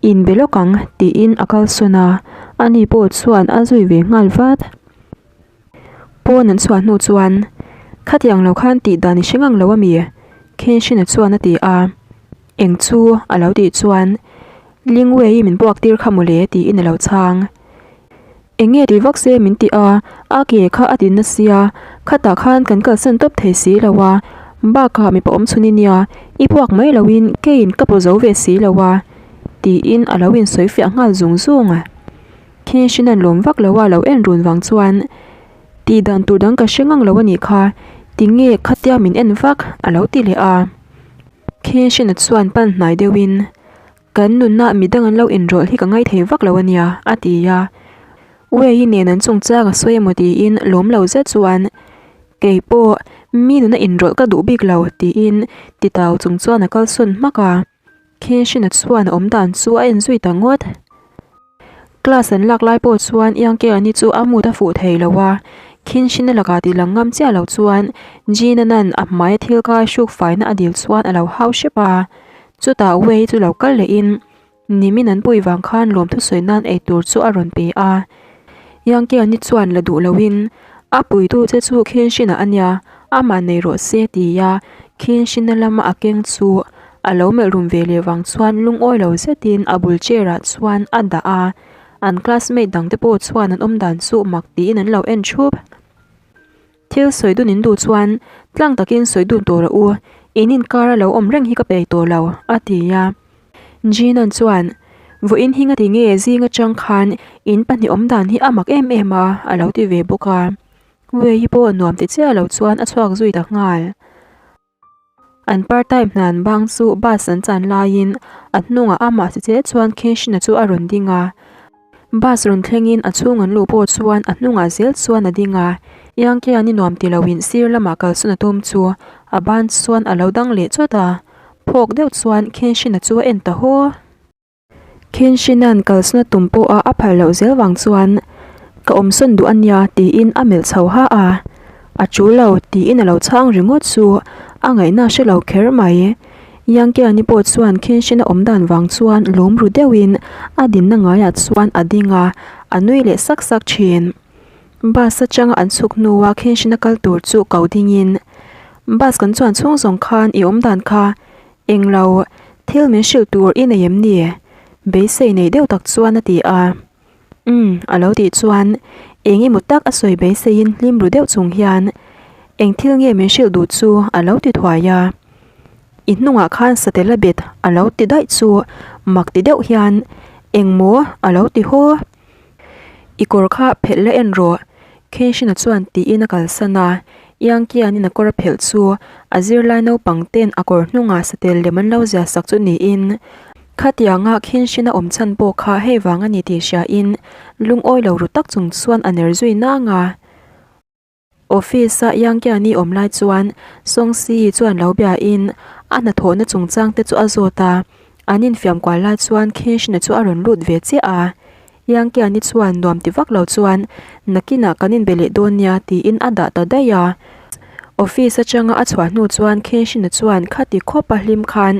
In be lawk ang tiin a kalsawn a, ani pawh chuan a zui ve nghal vat. Pawn an chhuah hnu chuan, Khatiang lo khan tih dan i hre ngang lo a mi? Kenshin-a chuan a ti a. Eng chu? a lo tih chuan, Lingwei-i min buak tir kha mawle tiin a lo chhang. Eng nge ti vak se min ti a, a ke kha a ti na sia, khatah khan kan kalsan tawp thei si lo a, bakah mipa awm chhun i nia, i puak mai loin keiin ka paw zo ve si lo a, tiin a lo insawi fiah nghal zung zung. Kenshin-a'n lawm vak lo a lo en run vang chuan, Tih dan tur dang ka hre ngang lo a nih kha, tinge khatia min en vak? a lo ti leh a. Kenshin-a chuan pan hnai deuhin, Kan nunna midang an lo inrawlh hi ka ngaithei vak lo a nia, a ti a. Wei-i nen an chungchang a sawi emaw tiin lawm lo zet chuan, Kei pawh mi nuna inrawlh ka duh bik lo, tiin titau chung chuan a kalsawn hmak a. Kenshin-a chuan a awm dan chu a en zui ta ngawt. Class an lak lai pawh chuan Yangkeani chu a mood a fuh thei lo a, Kenshin-a lakah tih lang ngam chiah lo chuan Jin-a'n a hmaia thil kai hruk faina a dil chuan a lo hau hrep a. Chutah Wei chu lo kal lehin nimin an pui vang khan lawmthu sawi nan eitur chu a rawn pe a. Yangkeani chuan la duh loin a puitu che chu Kenshin-a a nia, amah nei rawh se tia Kenshin-a lama a keng chu A lo melh rum ve leh vang chuan lungawi lo zetin a bul chair ah chuan a dah a, an classmate dang te pawh chuan an awm dan chu mak tiin an lo en thup. Thil sawi dun in duh chuan tlang takin sawi dun tawh rawh u, in inkar a lo awm reng hi ka pei tawh lo, a ti a. Jinan chuan, Vawiin hi ngati nge zing atang khan in pahnih awm dan hi a mak em em a, a lo ti ve bawk a. Wei pawh nuam ti chiah lo chuan a chhuak zui ta nghal. An part time hnan bang chu bus an chan laiin a hnungah amah si che chuan Kenshin-a chu a rawn ding a. Bus rawn thlengin a chhung an luh pawh chuan a hnungah zel chuan a ding a. Yangkiani nuam ti loin sir lamah kalsawn a tum chu a ban chuan a lo dang leh chawt a. Phawk deuh chuan Kenshin-a chu a en ta haw. Kenshin-a'n kalsna tum pawha a phal loh zel vang chuan, Ka awmsawn duh a nia tiin a melh chho ha a. A tul lo tiin a lo chhang ringawt chu a ngaihna hre lo kher mai. Yangkiani pawh chuan Kenshin-a awm dan vang chuan lawm ru deuhin a dinna ngaiah chuan a ding a, a nui leh sak sak thin. Bus atanga an chhuk hnua Kenshin-a kal tur chu ko dingin, Bus kan chuan chhung zawng khan i awm dan kha Englo, thil min hrilh tur i nei em ni? Beisei nei deuh tak chuan a ti a. Umm, a lo tih chuan eng emaw tak a sawi beiseiin hlim ru deuh chung hian eng thil nge min hrilh duh chu a lo ti thuai a. I hnungah khan satel a bet a lo ti daih chu mak ti deuh hian eng maw a lo ti haw. I kawr kha phelh la en rawh, Kenshin-a chuan tiin a kalsan a. Yangkianin a kawr a phelh chu a zirlai naupang ten a kawr hnungah satel lem an lo zia sak chu niin khatianga Kenshin-a awm chhan pawh kha hei vang a ni tih hriain lungawi lo ru tak chung chuan a ner zui nang a. Office-a Yangkiani awm lai chuan Songsi chuan lo biain a hnathawhna chungchang te chu a zawt a, an infiam kual lai chuan Khenshina chu a rawn lut ve chiah a. Yangkiani chuan nuam ti vak lo chuan nakinah kan inbe leh dawn nia tiin a dah ta daih a. Office atanga a chhuah hnu chuan Khenshina chuan khati khawp a hlim khan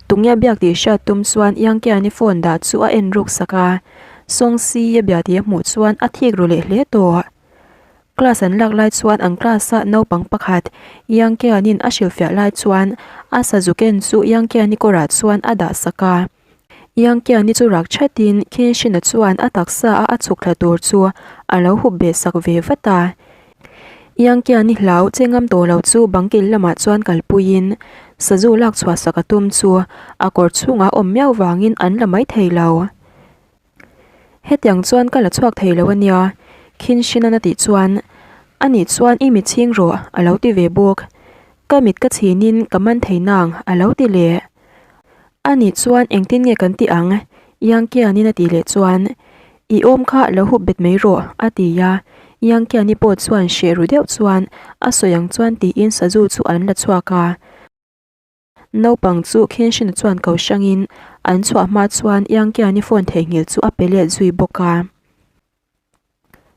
tunge biak tih hriat tum chuan Yangkiani phone dah chu a en ruk sak a. Songsi a bia tih a hmuh chuan a thik ru leh hle tawh. Class an lak lai chuan an class a naupang pakhat Yangkianin a hrilhfiah lai chuan a sazuken chu Yangkiani kawrah chuan a dah sak a. Yangkiani chu rak thatin Kenshin-a chuan a taksa a a chhuk thla tur chu a lo hup beh sak ve vat a. Yangkiani hlau che ngam tawh lo chu bangkil lamah chuan kalpuiin sazu lak chhuah sak a tum chu a kawr chhungah awm miau vangin an la mai thei lo. Hetiang chuan ka la chhuak thei lo a nia, Khin Shinan a tih chuan, A nih chuan i mit chhing rawh, a lo ti ve bawk. Ka mit ka chhinin ka man thei nang, a lo ti leh. A nih chuan engtin nge kan tih ang? Yangkianin a tih leh chuan, I awm kha lo hup bet mai rawh, a ti a. Yangkiani pawh chuan hreh ru deuh chuan a sawi ang chuan tiin sazu chu an la chhuak a. Naupang chu Kenshin-a chuan ko hrangin an chhuah hma chuan Yangkiani phone theihnghilh chu a pe let zui bawk a.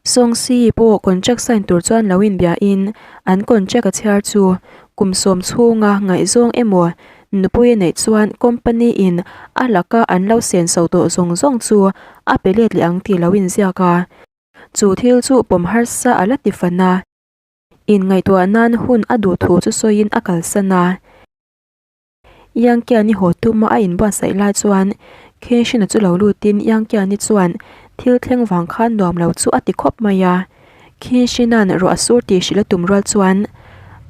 Songsi pawh contract sign tur chuan lo inbiain an contract a chhiar chu kum sawm chhunga ngaihzawng emaw nupui a neih chuan company in a laka an lo senso tawh zawng zawng chu a pe let leh ang tih lo inziak a. Chu thil chu pawm harsa a la ti fan a. Inngaihtuah nan hun a duh thu chu sawiin a kalsan a. Yangkiani haw tuma a inbuatsaih lai chuan Khenshina chu lo lutin Yangkiani chuan thil thleng vang khan nuam lo chu a ti khawp mai a. Khenshina'n ruah sur tih hrilh a tum rual chuan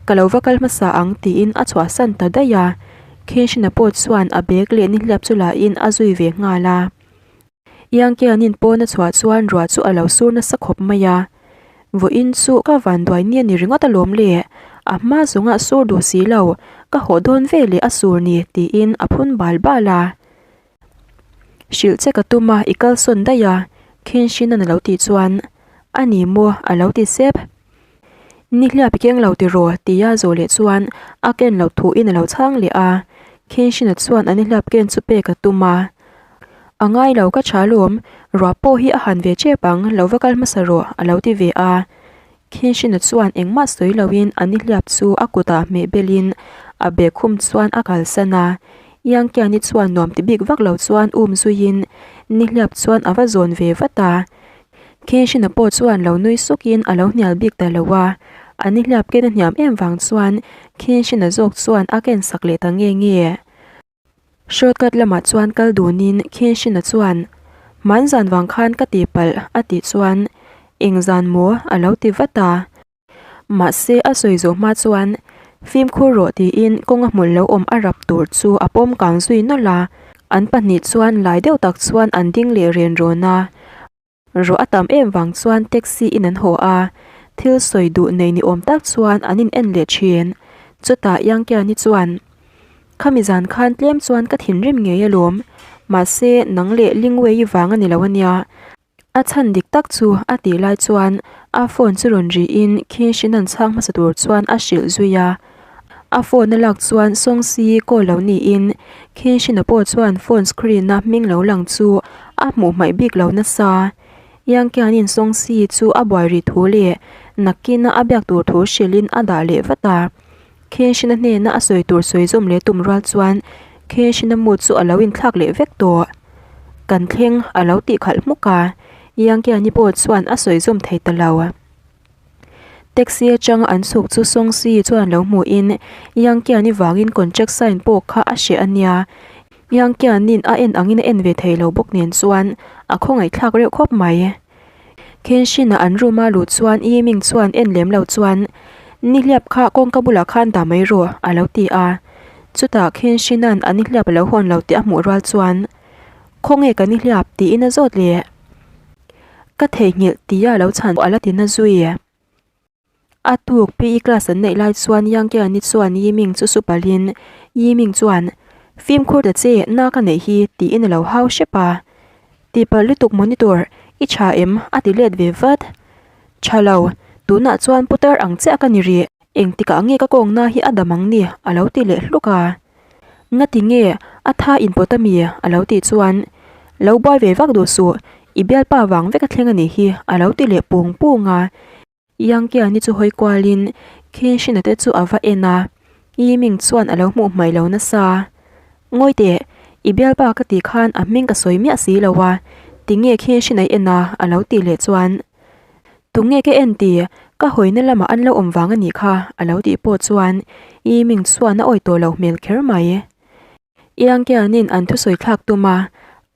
Ka lo va kal hmasa ang tiin a chhuahsan ta daih a. Khenshina pawh chuan a bag leh nihliap chu lahin a zui ve nghal a. Yangkianin pawn a chhuah chuan ruah chu a lo sur nasa khawp mai a. Vawiin chu ka van duai ni a ni ringawt alawm le, a hma zawngah sur duh si lo, ka hawh dawn ve leh a sur ni tiin a phun bal bal a. Hrilh che ka tum a, i kalsawn daih a, Khenshina'n a lo tih chuan, A ni maw? a lo ti sep. Nihliap i keng lo tiraw? tia zawh leh chuan a ken loh thuin a lo chhang leh a. Khenshina chuan a nihliap ken chu pek a tum a. A ngai lo ka tha lawm, ruah pawh hi a han ve tep ang, lo va kal hmasa rawh a lo ti ve a. Khenshina chuan engmah sawi loin a nihliap chu a kutah hmeh belin a bag khum chuan a kalsan a. Yangkiani chuan nuam ti bik vak lo chuan um zuiin nihliap chuan a va zawn ve vat a. Khenshina pawh chuan lo nui sukin a lo hnial bik ta lo a, a nihliap ken a hniam em vang chuan Khenshina zawk chuan a ken sak leh ta nge nge. Shortcut lamah chuan kal dunin Khenshina chuan, Hmanzan vang khan ka ti palh a tih chuan, Eng zan maw? a lo ti vat a. Mahse a sawi zawh hma chuan, Fimkhur rawh tiin kawnga hmul lo awm a rap tur chu a pawm kang zui nawlh a. An pahnih chuan lai deuh tak chuan an ding leh ren rawn a. Ruah a tam em vang chuan taxi in an haw a, thil sawi duh nei ni awm tak chuan an in en leh thin. Chutah Yangkiani chuan, Khami zan khan tlem chuan ka thinrim ngei alawm, mahse nang leh Lingwei vang a ni lo ania. A chhan dik tak chu a tih lai chuan a phone chu rawn rihin Khin-Shinan chhang hmasa tur chuan a hrilh zui a. A phone a lak chuan Songsi call lo niin Khenshina pawh chuan phone screen a hming lo lang chu a hmuh hmaih bik lo nasa. Yangkianin Songsi chu a buai rih thu leh nakkina a biak tur thu hrilhin a dah leh vat a. Khenshina hnena a sawi tur sawi zawm leh tum rual chuan Khenshina mood chu a lo inthlak leh vek tawh. Kan thleng a lo tih khalh hmuk a, Yangkiani pawh chuan a sawi zawm thei ta lo. Taxi atanga an chhuk chu Songsi chuan lo hmuhin Yangkiani vangin contract sign pawh kha a hreh a nia. Yangkianin a en angin a en ve thei lo bawk nen chuan a khawngaihthlak reuh khawp mai. Kenshin-a an room a luh chuan Yiming chuan en lem lo chuan Nihliap kha kawngka bulah khan dah mai rawh a lo ti a. Chutah Kenshin-a'n a nihliap a lo hawn lo tih a hmuh rual chuan Khawnge ka nihliap tiin a zawt leh. Ka theihnghilh tia lo chhan a la ti na zui. A tuk PE class an neih lai chuan Yangkiani chuan Yiming chu su palhin Yiming chuan Fimkhur ta che na ka neih hi tiin a lo hau hrep a. Tihpalh lutuk monitor i tha em a ti let ve vat. Tha lo, tunah chuan putar ang chiah ka ni rih. Engtikah nge ka kawngna hi a dam ang ni a lo ti leh hluk a. Ngati nge a tha inpawt ami a lo tih chuan Lo buai ve vak duh suh, i bialpa vang vek a thleng a nih hi a lo ti leh pung pung a. Yangkiani chu hawi kualin Khenshina te chu a va en a, Yiming chuan a lo hmuh hmaih lo nasa. Ngawi teh, i bialpa ka tih khan a hming ka sawi miah si lo a, tinge Khenshina i en a a lo tih leh chuan Tunge ka en ti, ka hawina lamah an lo awm vang a nih kha, a lo tih pawh chuan Yiming chuan a awi tawh loh hmel kher mai. Yangkianin an thusawi thlak tum a,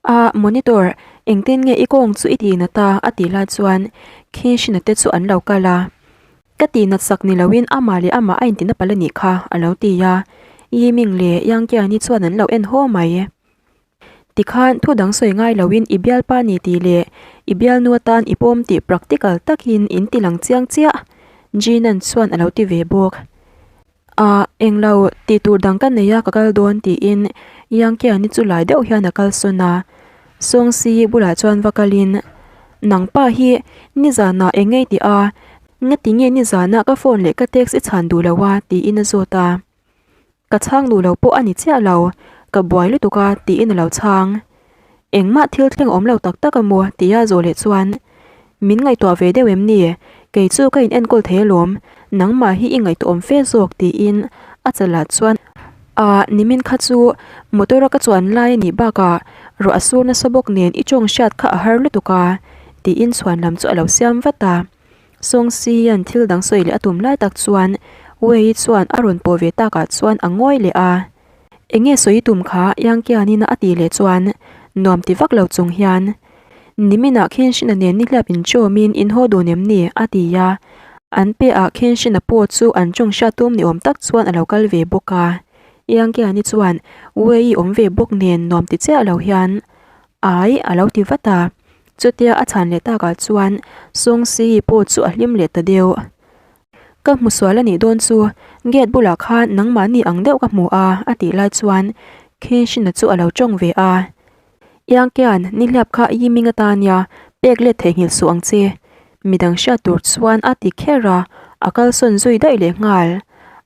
A, monitor, engtin nge i kawng chu i tih nat a? a tih lai chuan Khinshina te chu an lo kal a. Ka tih nat sak ni loin amah leh amah a intina palh a nih kha, a lo ti a. Yiming leh Yangkiani chuan an lo en haw mai. Tikhan thu dang sawi ngai loin i bialpa ni tih leh i bialnu atan i pawm tih practical takin in ti lang chiang chiah, Jinan chuan a lo ti ve bawk. Ah, englo, tih tur dang ka nei a ka kal dawn tiin Yangkiani chu lai deuh hian a kalsawn a. Sawngsi bulah chuan va kalin, Nangpa hi nizanah eng ngei tih a, ngati nge nizanah ka phone leh ka text i chhan duh lo a tiin a zawt a. Ka chhang duh lo pawh a ni chiah lo, ka buai lutuk a tiin a lo chhang. Engmah thil thleng awm lo tak tak a maw tia zawh leh chuan, Min ngaihtuah ve deuh em ni? Kei chu ka in enkawl thei alawm, nangmah hi i ngaihtuah awm fe zawk tiin a chalah chuan A nimin kha chu motor a ka chuan lai a nih bakah ruah a sur nasa bawk nen i tawng hriat kha a har lutuk a tiin chhuan lam chu a lo siam vat a. Sawngsi hian thil dang sawi leh a tum lai tak chuan Wei chuan a rawn pawh ve takah chuan a ngawi leh a. Enge sawi tum kha Yangkianin a tih leh chuan nuam ti vak lo chung hian, Niminah Khenshina nen nihliap inchawmin in haw dun em ni? a ti a. An piahah Khenshina pawh chu an tawng hriat tum ni awm tak chuan a lo kal ve bawk a. Yangkiani chuan Wei awm ve bawk nen nuam ti chiah lo hian, Ai a lo ti vat a. Chutia a chhan leh takah chuan Sawngsi pawh chu a hlim leh ta deuh. Ka hmu sual a nih dawn chu, gate bulah khan nangmahni ang deuh ka hmu a, a tih lai chuan Khenshina chu a lo tawng ve a. Iangkian, nihliap kha Yiming atan nia, pek let theihnghilh suh ang che. Midang hriat tur chuan a ti kher a, a kalsawn zui daih leh nghal.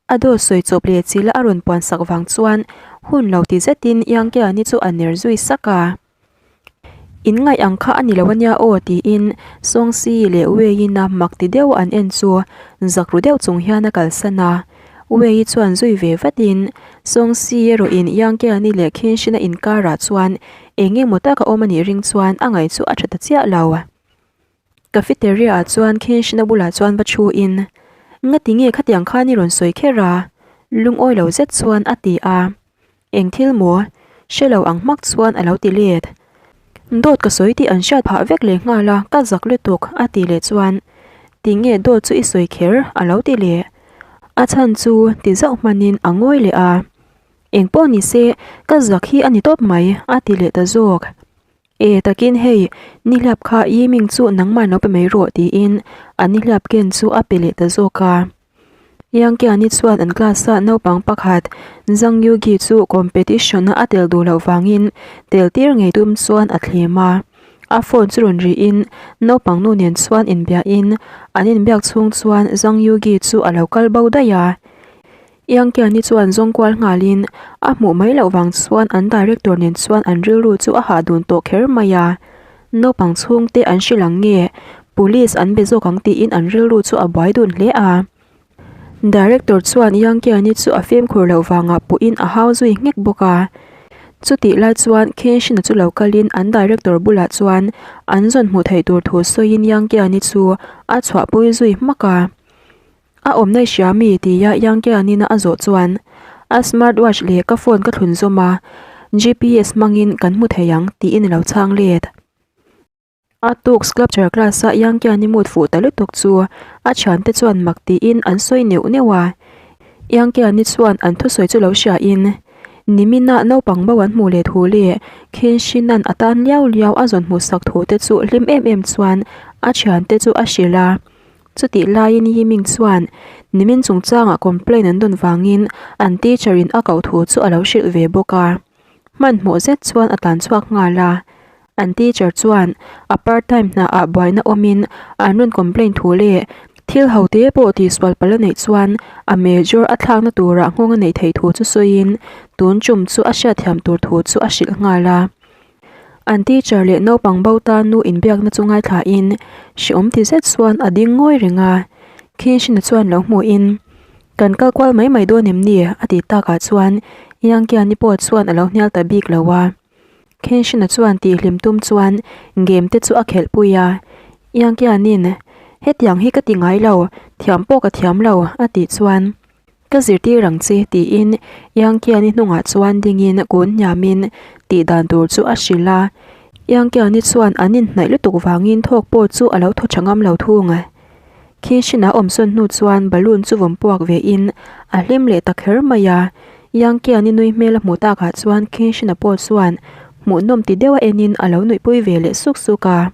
A dawt sawi chawp leh chila a rawn puan sak vang chuan hun lo ti zetin Iangkiani chu a ner zui sak a. In ngaih ang kha a ni lo ania aw tiin Sawngsi leh Wei-in a mak ti deuh an en chu zak ru deuh chung hian a kalsan a. Wei chuan zui ve vatin Sawngsi erawhin Yangkiani leh Khinshina inkarah chuan eng emaw tak a awm a nih ring chuan a ngaih chu a tha ta chiah lo. Cafeteria ah chuan Khenshina bulah chuan va thu in, Ngati nge khatiang khan i rawn sawi kher a? Lungawi lo zet chuan a ti a. Eng thil maw? Hre lo ang hmak chuan a lo ti let. Dawt ka sawi tih an hriat phah vek leh nghal a, ka zak lutuk a ti leh chuan, Ti nge dawt chu i sawi kher? a lo ti leh. A chhan chu ti zauh hmanin a ngawi leh a. Eng pawh ni se, ka zak hi a ni tawp mai a ti leh ta zawk. E takin hei, nihliap kha Yiming chu nangmah lo pe mai rawh tiin a nihliap ken chu a pe leh ta zawk a. Yangkiani chuan an class-a naupang pakhat Zhang Yugi chu competition-a a tel duh loh vangin tel tir ngei tum chuan a thlem a. A phone chu rawn rihin naupang nu nen chuan inbiahin an inbiak chhung chuan Zhang Yugi chu a lo kal bo daih a. Yangkiani chuan zawng kual nghalin a hmuh mai loh vang chuan an director nen chuan an rilru chu a hah dun tawh kher mai a. Naupang chhungte an hrilh ang nge, police an be zawk ang tiin an rilru chu a buai dun hle a. Director chuan Yangkiani chu a fimkhur loh vangah puhin a hau zui nghek bawk a. Chutih lai chuan Khenshina chu lo kalin an director bulah chuan an zawn hmuh theih tur thu sawiin Yangkiani chu a chhuahpui zui hmak a. A awmna i hria mi? tia Yangkianina a zawh chuan a smart watch leh ka phone ka thlun zawm a, GPS hmangin kan hmu thei ang tiin a lo chhang let. A tuk sculpture class a Yangkiani mood fuh ta lutuk chu a thiante chuan mak tiin an sawi neuh neuh a. Yangkiani chuan an thusawi chu lo hriain nimina naupang bo an hmuh leh thu leh Khenshina'n a tan liau liau a zawn hmuhsak thu te chu hlim em em chuan a thiante chu a hrilh a. Chutih laiin Yiming chuan nimin chungchangah complaint an dawn vangin an teacher in a koh thu chu a lo hrilh ve bawk a. Hmanhmawh zet chuan a tlan chhuak nghal a. An teacher chuan a part time hnaah buaina awmin an rawn complaint thu leh thil ho te pawh tihsual palh a neih chuan a major a thlakna turah nghawng a neih theih thu chu sawiin tun tum chu a hriatthiam tur thu chu a hrilh nghal a. An teacher leh naupang bo tan nu inbiakna chu ngaithlain hreawm ti zet chuan a ding ngawi reng a. Khinshina chuan lo hmuhin, Kan kal kual mai mai dawn em ni? a ti takah chuan Yangkiani pawh chuan a lo hnial ta bik lo a. Khinshina chuan tihhlim tum chuan game te chu a khelhpui a. Yangkianin, Hetiang hi ka ti ngai lo, thiam pawh ka thiam lo, a tih chuan. Ka zirtir ang che tiin Yangkiani hnungah chuan dingin kun hniamin tih dan tur chu a hrilh a. Yangkiani chuan an inhnaih lutuk vangin thawk pawh chu a lo thaw tha ngam lo thung. Khinshina awmsawn hnu chuan balloon chu vawm puak vein a hlim leh ta kher mai a. Yangkiani nui hmel a hmuh takah chuan Khinshina pawh chuan hmuhnawm ti deuha enin a lo nuihpui ve leh suk suk a.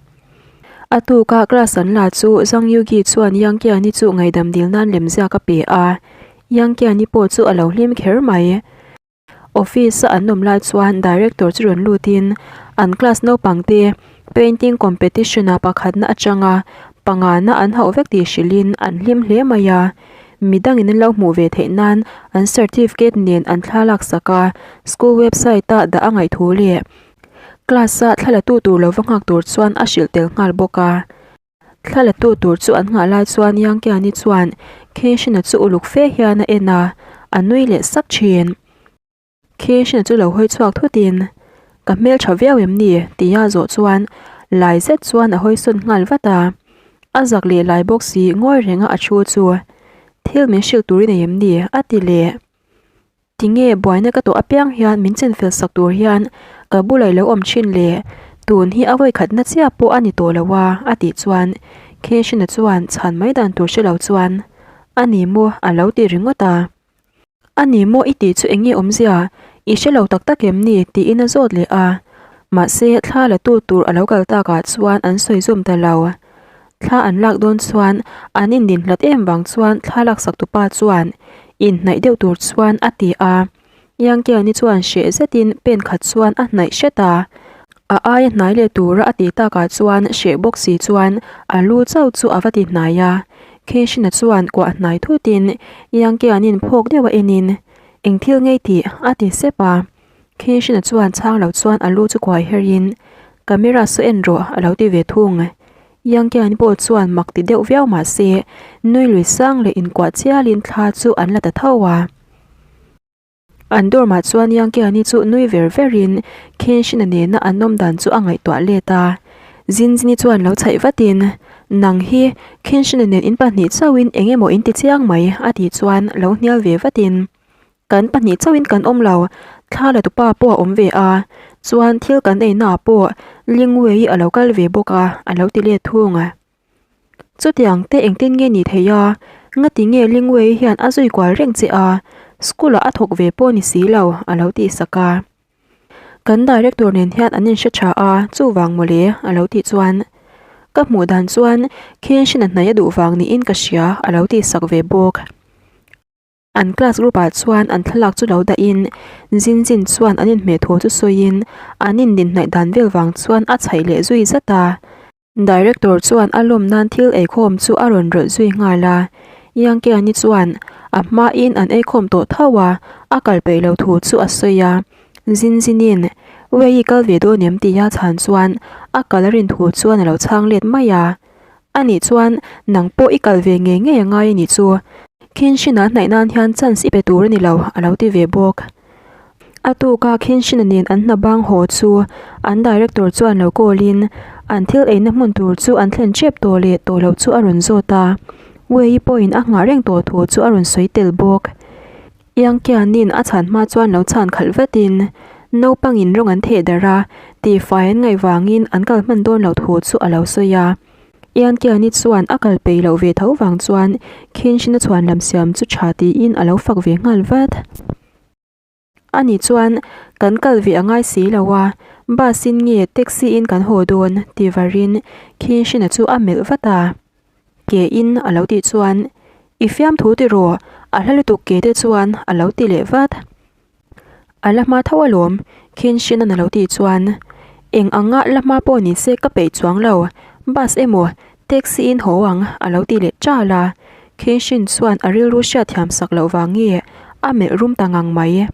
A tuka class an la chu Zhang Yugi chuan Yang Qiani chu ngaihdam dil nan lemziak a pe a, Yang Qiani pawh chu a lo hlim kher mai. Office a an awm lai chuan director chu rawn lutin an class naupang te painting competition ah pakhatna atanga pangana an hauh vek tih hrilhin an hlim hle mai a, midangin an lo hmuh ve theih nan an certificate nen an thla laksak a, school website ah dah a ngaih thu leh Class-a thla latu tur lo va nghak tur chuan a hrilh tel nghal bawk a. Thla latu tur chu an nghah lai chuan Yangkiani chuan Khenshina chu uluk fe hian a en a, a nui leh sak thin. Khenshina chu lo hawi chhuak thutin, Ka hmel tha viau em ni? tia zawh chuan lai zet chuan a hawi sawn nghal vat a. A zak leh lai bawk si ngawi renga a thu chu, Thil min hrilh tur i nei em ni? a ti leh. Tinge buaina ka tawh apiang hian min chenfel sak tur hian ka bulah i lo awm thin le? Tun hi a vawikhatna chiah pawh a ni tawh lo a, a tih chuan Khenshina chuan chhan mai dan tur hre lo chuan, A ni maw? a lo ti ringawt a. A ni maw i tih chu eng nge awmzia? I hre lo tak tak em ni? tiin a zawt leh a. Mahse, thla la tu tur a lo kal takah chuan an sawi zawm ta lo. Thla an lak dawn chuan an indin hlat em vang chuan thla laksak tupa chuan inhnaih deuh tur chuan a ti a. Yangkiani chuan hreh zetin pen khat chuan a hnaih hret a. A aia hnai leh tura a tih takah chuan hreh bawk si chuan a lu chauh chu a va ti hnai a. Khenshina chuan kuah hnai thutin Yangkianin phawk deuh a enin, Eng thil ngei tih? a ti sep a. Khenshina chuan chhang lo chuan a lu chu kuai herin, Camera saw en rawh a lo ti ve thung. Yangkiani pawh chuan mak ti deuh viau mah se, nui lui sang leh inkuah chialin thla chu an la ta tho a. An dormah chuan Yangkiani chu nui ver verin Khenshina nena an awm dan chu a ngaihtuah let a. Zinzini chuan lo chhaih vatin, Nang hi Khenshina nen in pahnih chauhin eng emaw in ti chiang mai a tih chuan lo hnial ve vatin, Kan pahnih chauhin kan awm lo, thla la tupa pawh a awm ve a, chuan thil kan ei naah pawh Lingwei a lo kal ve bawk a, a lo ti let thung. Chutiang te engtin nge ni thei a, ngati nge Lingwei hian a zui kual reng che a, school ah a thawk ve pawh ni si lo, a lo tih sak a. Kan director nen hian an inhre tha a, chuvang mawle, a lo tih chuan ka hmuh dan chuan Khenshina hnaih a duh vang niin ka hria, a lo tih sak ve bawk. An class group ah chuan an thlalak chu lo dahin Zinzin chuan an inhmeh thu chu sawiin an indinhnaih dan vel vang chuan a chhaih leh zui zat a. Director chuan a lawm nan thil eikhawm chu a rawn rawlh zui nghal a. Yangkiani chuan a hmain an eikhawm tawh tho a, a kal peih lo thu chu a sawi a. Zinzinin Wei i kal ve dawn em tia chhan chuan a kal a rin thu chuan a lo chhang let mai a. Anih chuan nang pawh i kal ve ngei ngei a ngai a nih chu. Khinshina hnaih nan hian chance i pe tur a ni lo, a lo ti ve bawk. A tuka Khinshina nen an hna bang haw chu an director chuan lo call in an thil eina hmun tur chu an thlen tep tawh leh tawh loh chu a rawn zawt a. Wei pawhin a nghah reng tawh thu chu a rawn sawi tel bawk. Yangkianin a chhan hma chuan lo chhan khalh vatin naupangin rawng an theh darh a, tihfai an ngaih vangin an kal hman dawn loh thu chu a lo sawi a. Yangkiani chuan a kal peih loh ve tho vang chuan Khinshina chhuan lam siam chu tha tiin a lo fak ve nghal vat. Ani chuan, Kan kal ve a ngai si lo a, bus in nge taxi in kan haw dawn? ti varin Khinshina chu a melh vat a. Ke in a lo tih chuan, I fiamthu tiraw, a hla lutuk ke te chuan a lo ti leh vat. A la hma tho alawm, Kenshin-a'n a lo tih chuan, Eng anga la hma pawh ni se ka peih chuang lo, bus emaw taxi-in haw ang a lo ti leh ṭal a. Kenshin chuan a rilru hriatthiam sak loh vang nge a melh rum ta ngang mai.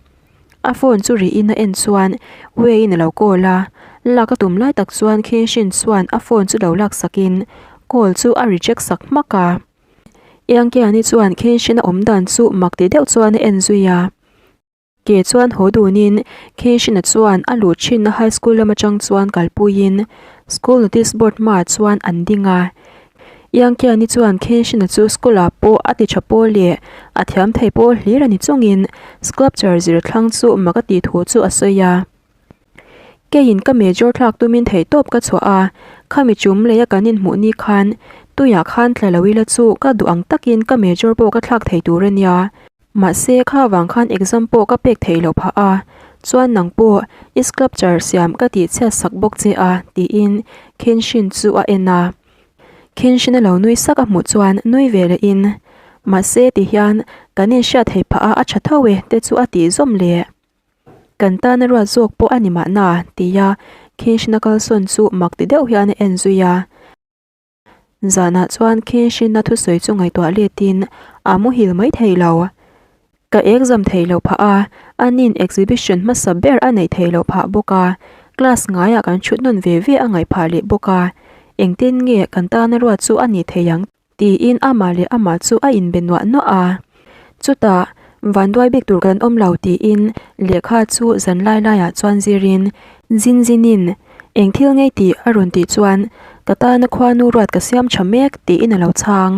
A phone chu rihin a en chuan Wei-in a lo call a, lak a tum lai tak chuan Kenshin chuan a phone chu lo lak sakin call chu a reject sak hmak a. Yangkiani chuan Kenshin a awm dan chu mak ti deuh chuan a en zui a. Ke chuan haw dunin Kenshin-a chuan a luh thinna high school lam atang chuan kalpuiin school notice board hmaah chuan an ding a. Yangkiani chuan Kenshin-a chu school-ah pawh a ti tha pawl leh a thiam thei pawl hlir a ni chungin sculpture zir thlang chu mak a tih thu chu a sawi a. Keiin ka major thlak tumin theihtawp ka chhuah a, khami chum leia kan inhmuh ni khan tuiah khan tla lo ila chu ka duh ang takin ka major pawh ka thlak thei tur a nia. Mahse kha vang khan exam pawh ka pek theih loh phah a, chuan nang pawh i sculpture siam ka tih chhiat sak bawk che a tiin Kenshin chu a en a. Kenshin a lo nui sak a hmuh chuan nui ve lehin, Mahse tihian kan inhriat theih phah a a tha tho e te chu a tih zawm leh. Kan tana ruat zawk pawh a ni mahna tia Kenshin a kalsawn chu mak ti deuh hian a en zui a. Zanah chuan Kenshin-a thusawi chu ngaihtuah letin a muhil mai thei lo. Ka exam thei loh phah a, anin exhibition hmasa ber a neih thei loh phah bawk a, class ngaiah kan thut nawn ve ve a ngaih phah leh bawk a, engtin nge kan tana ruat chu a nih thei ang Tiin amah leh amah chu a inbe nuah nuah a. Chutah, vanduai bik tur kan awm lo tiin lehkha chu zan lai laiah chuan zirin, Zin zinin, eng thil ngei tih a rawn tih chuan, Ka tana khuanu ruat ka siam tha mek tiin a lo chhang.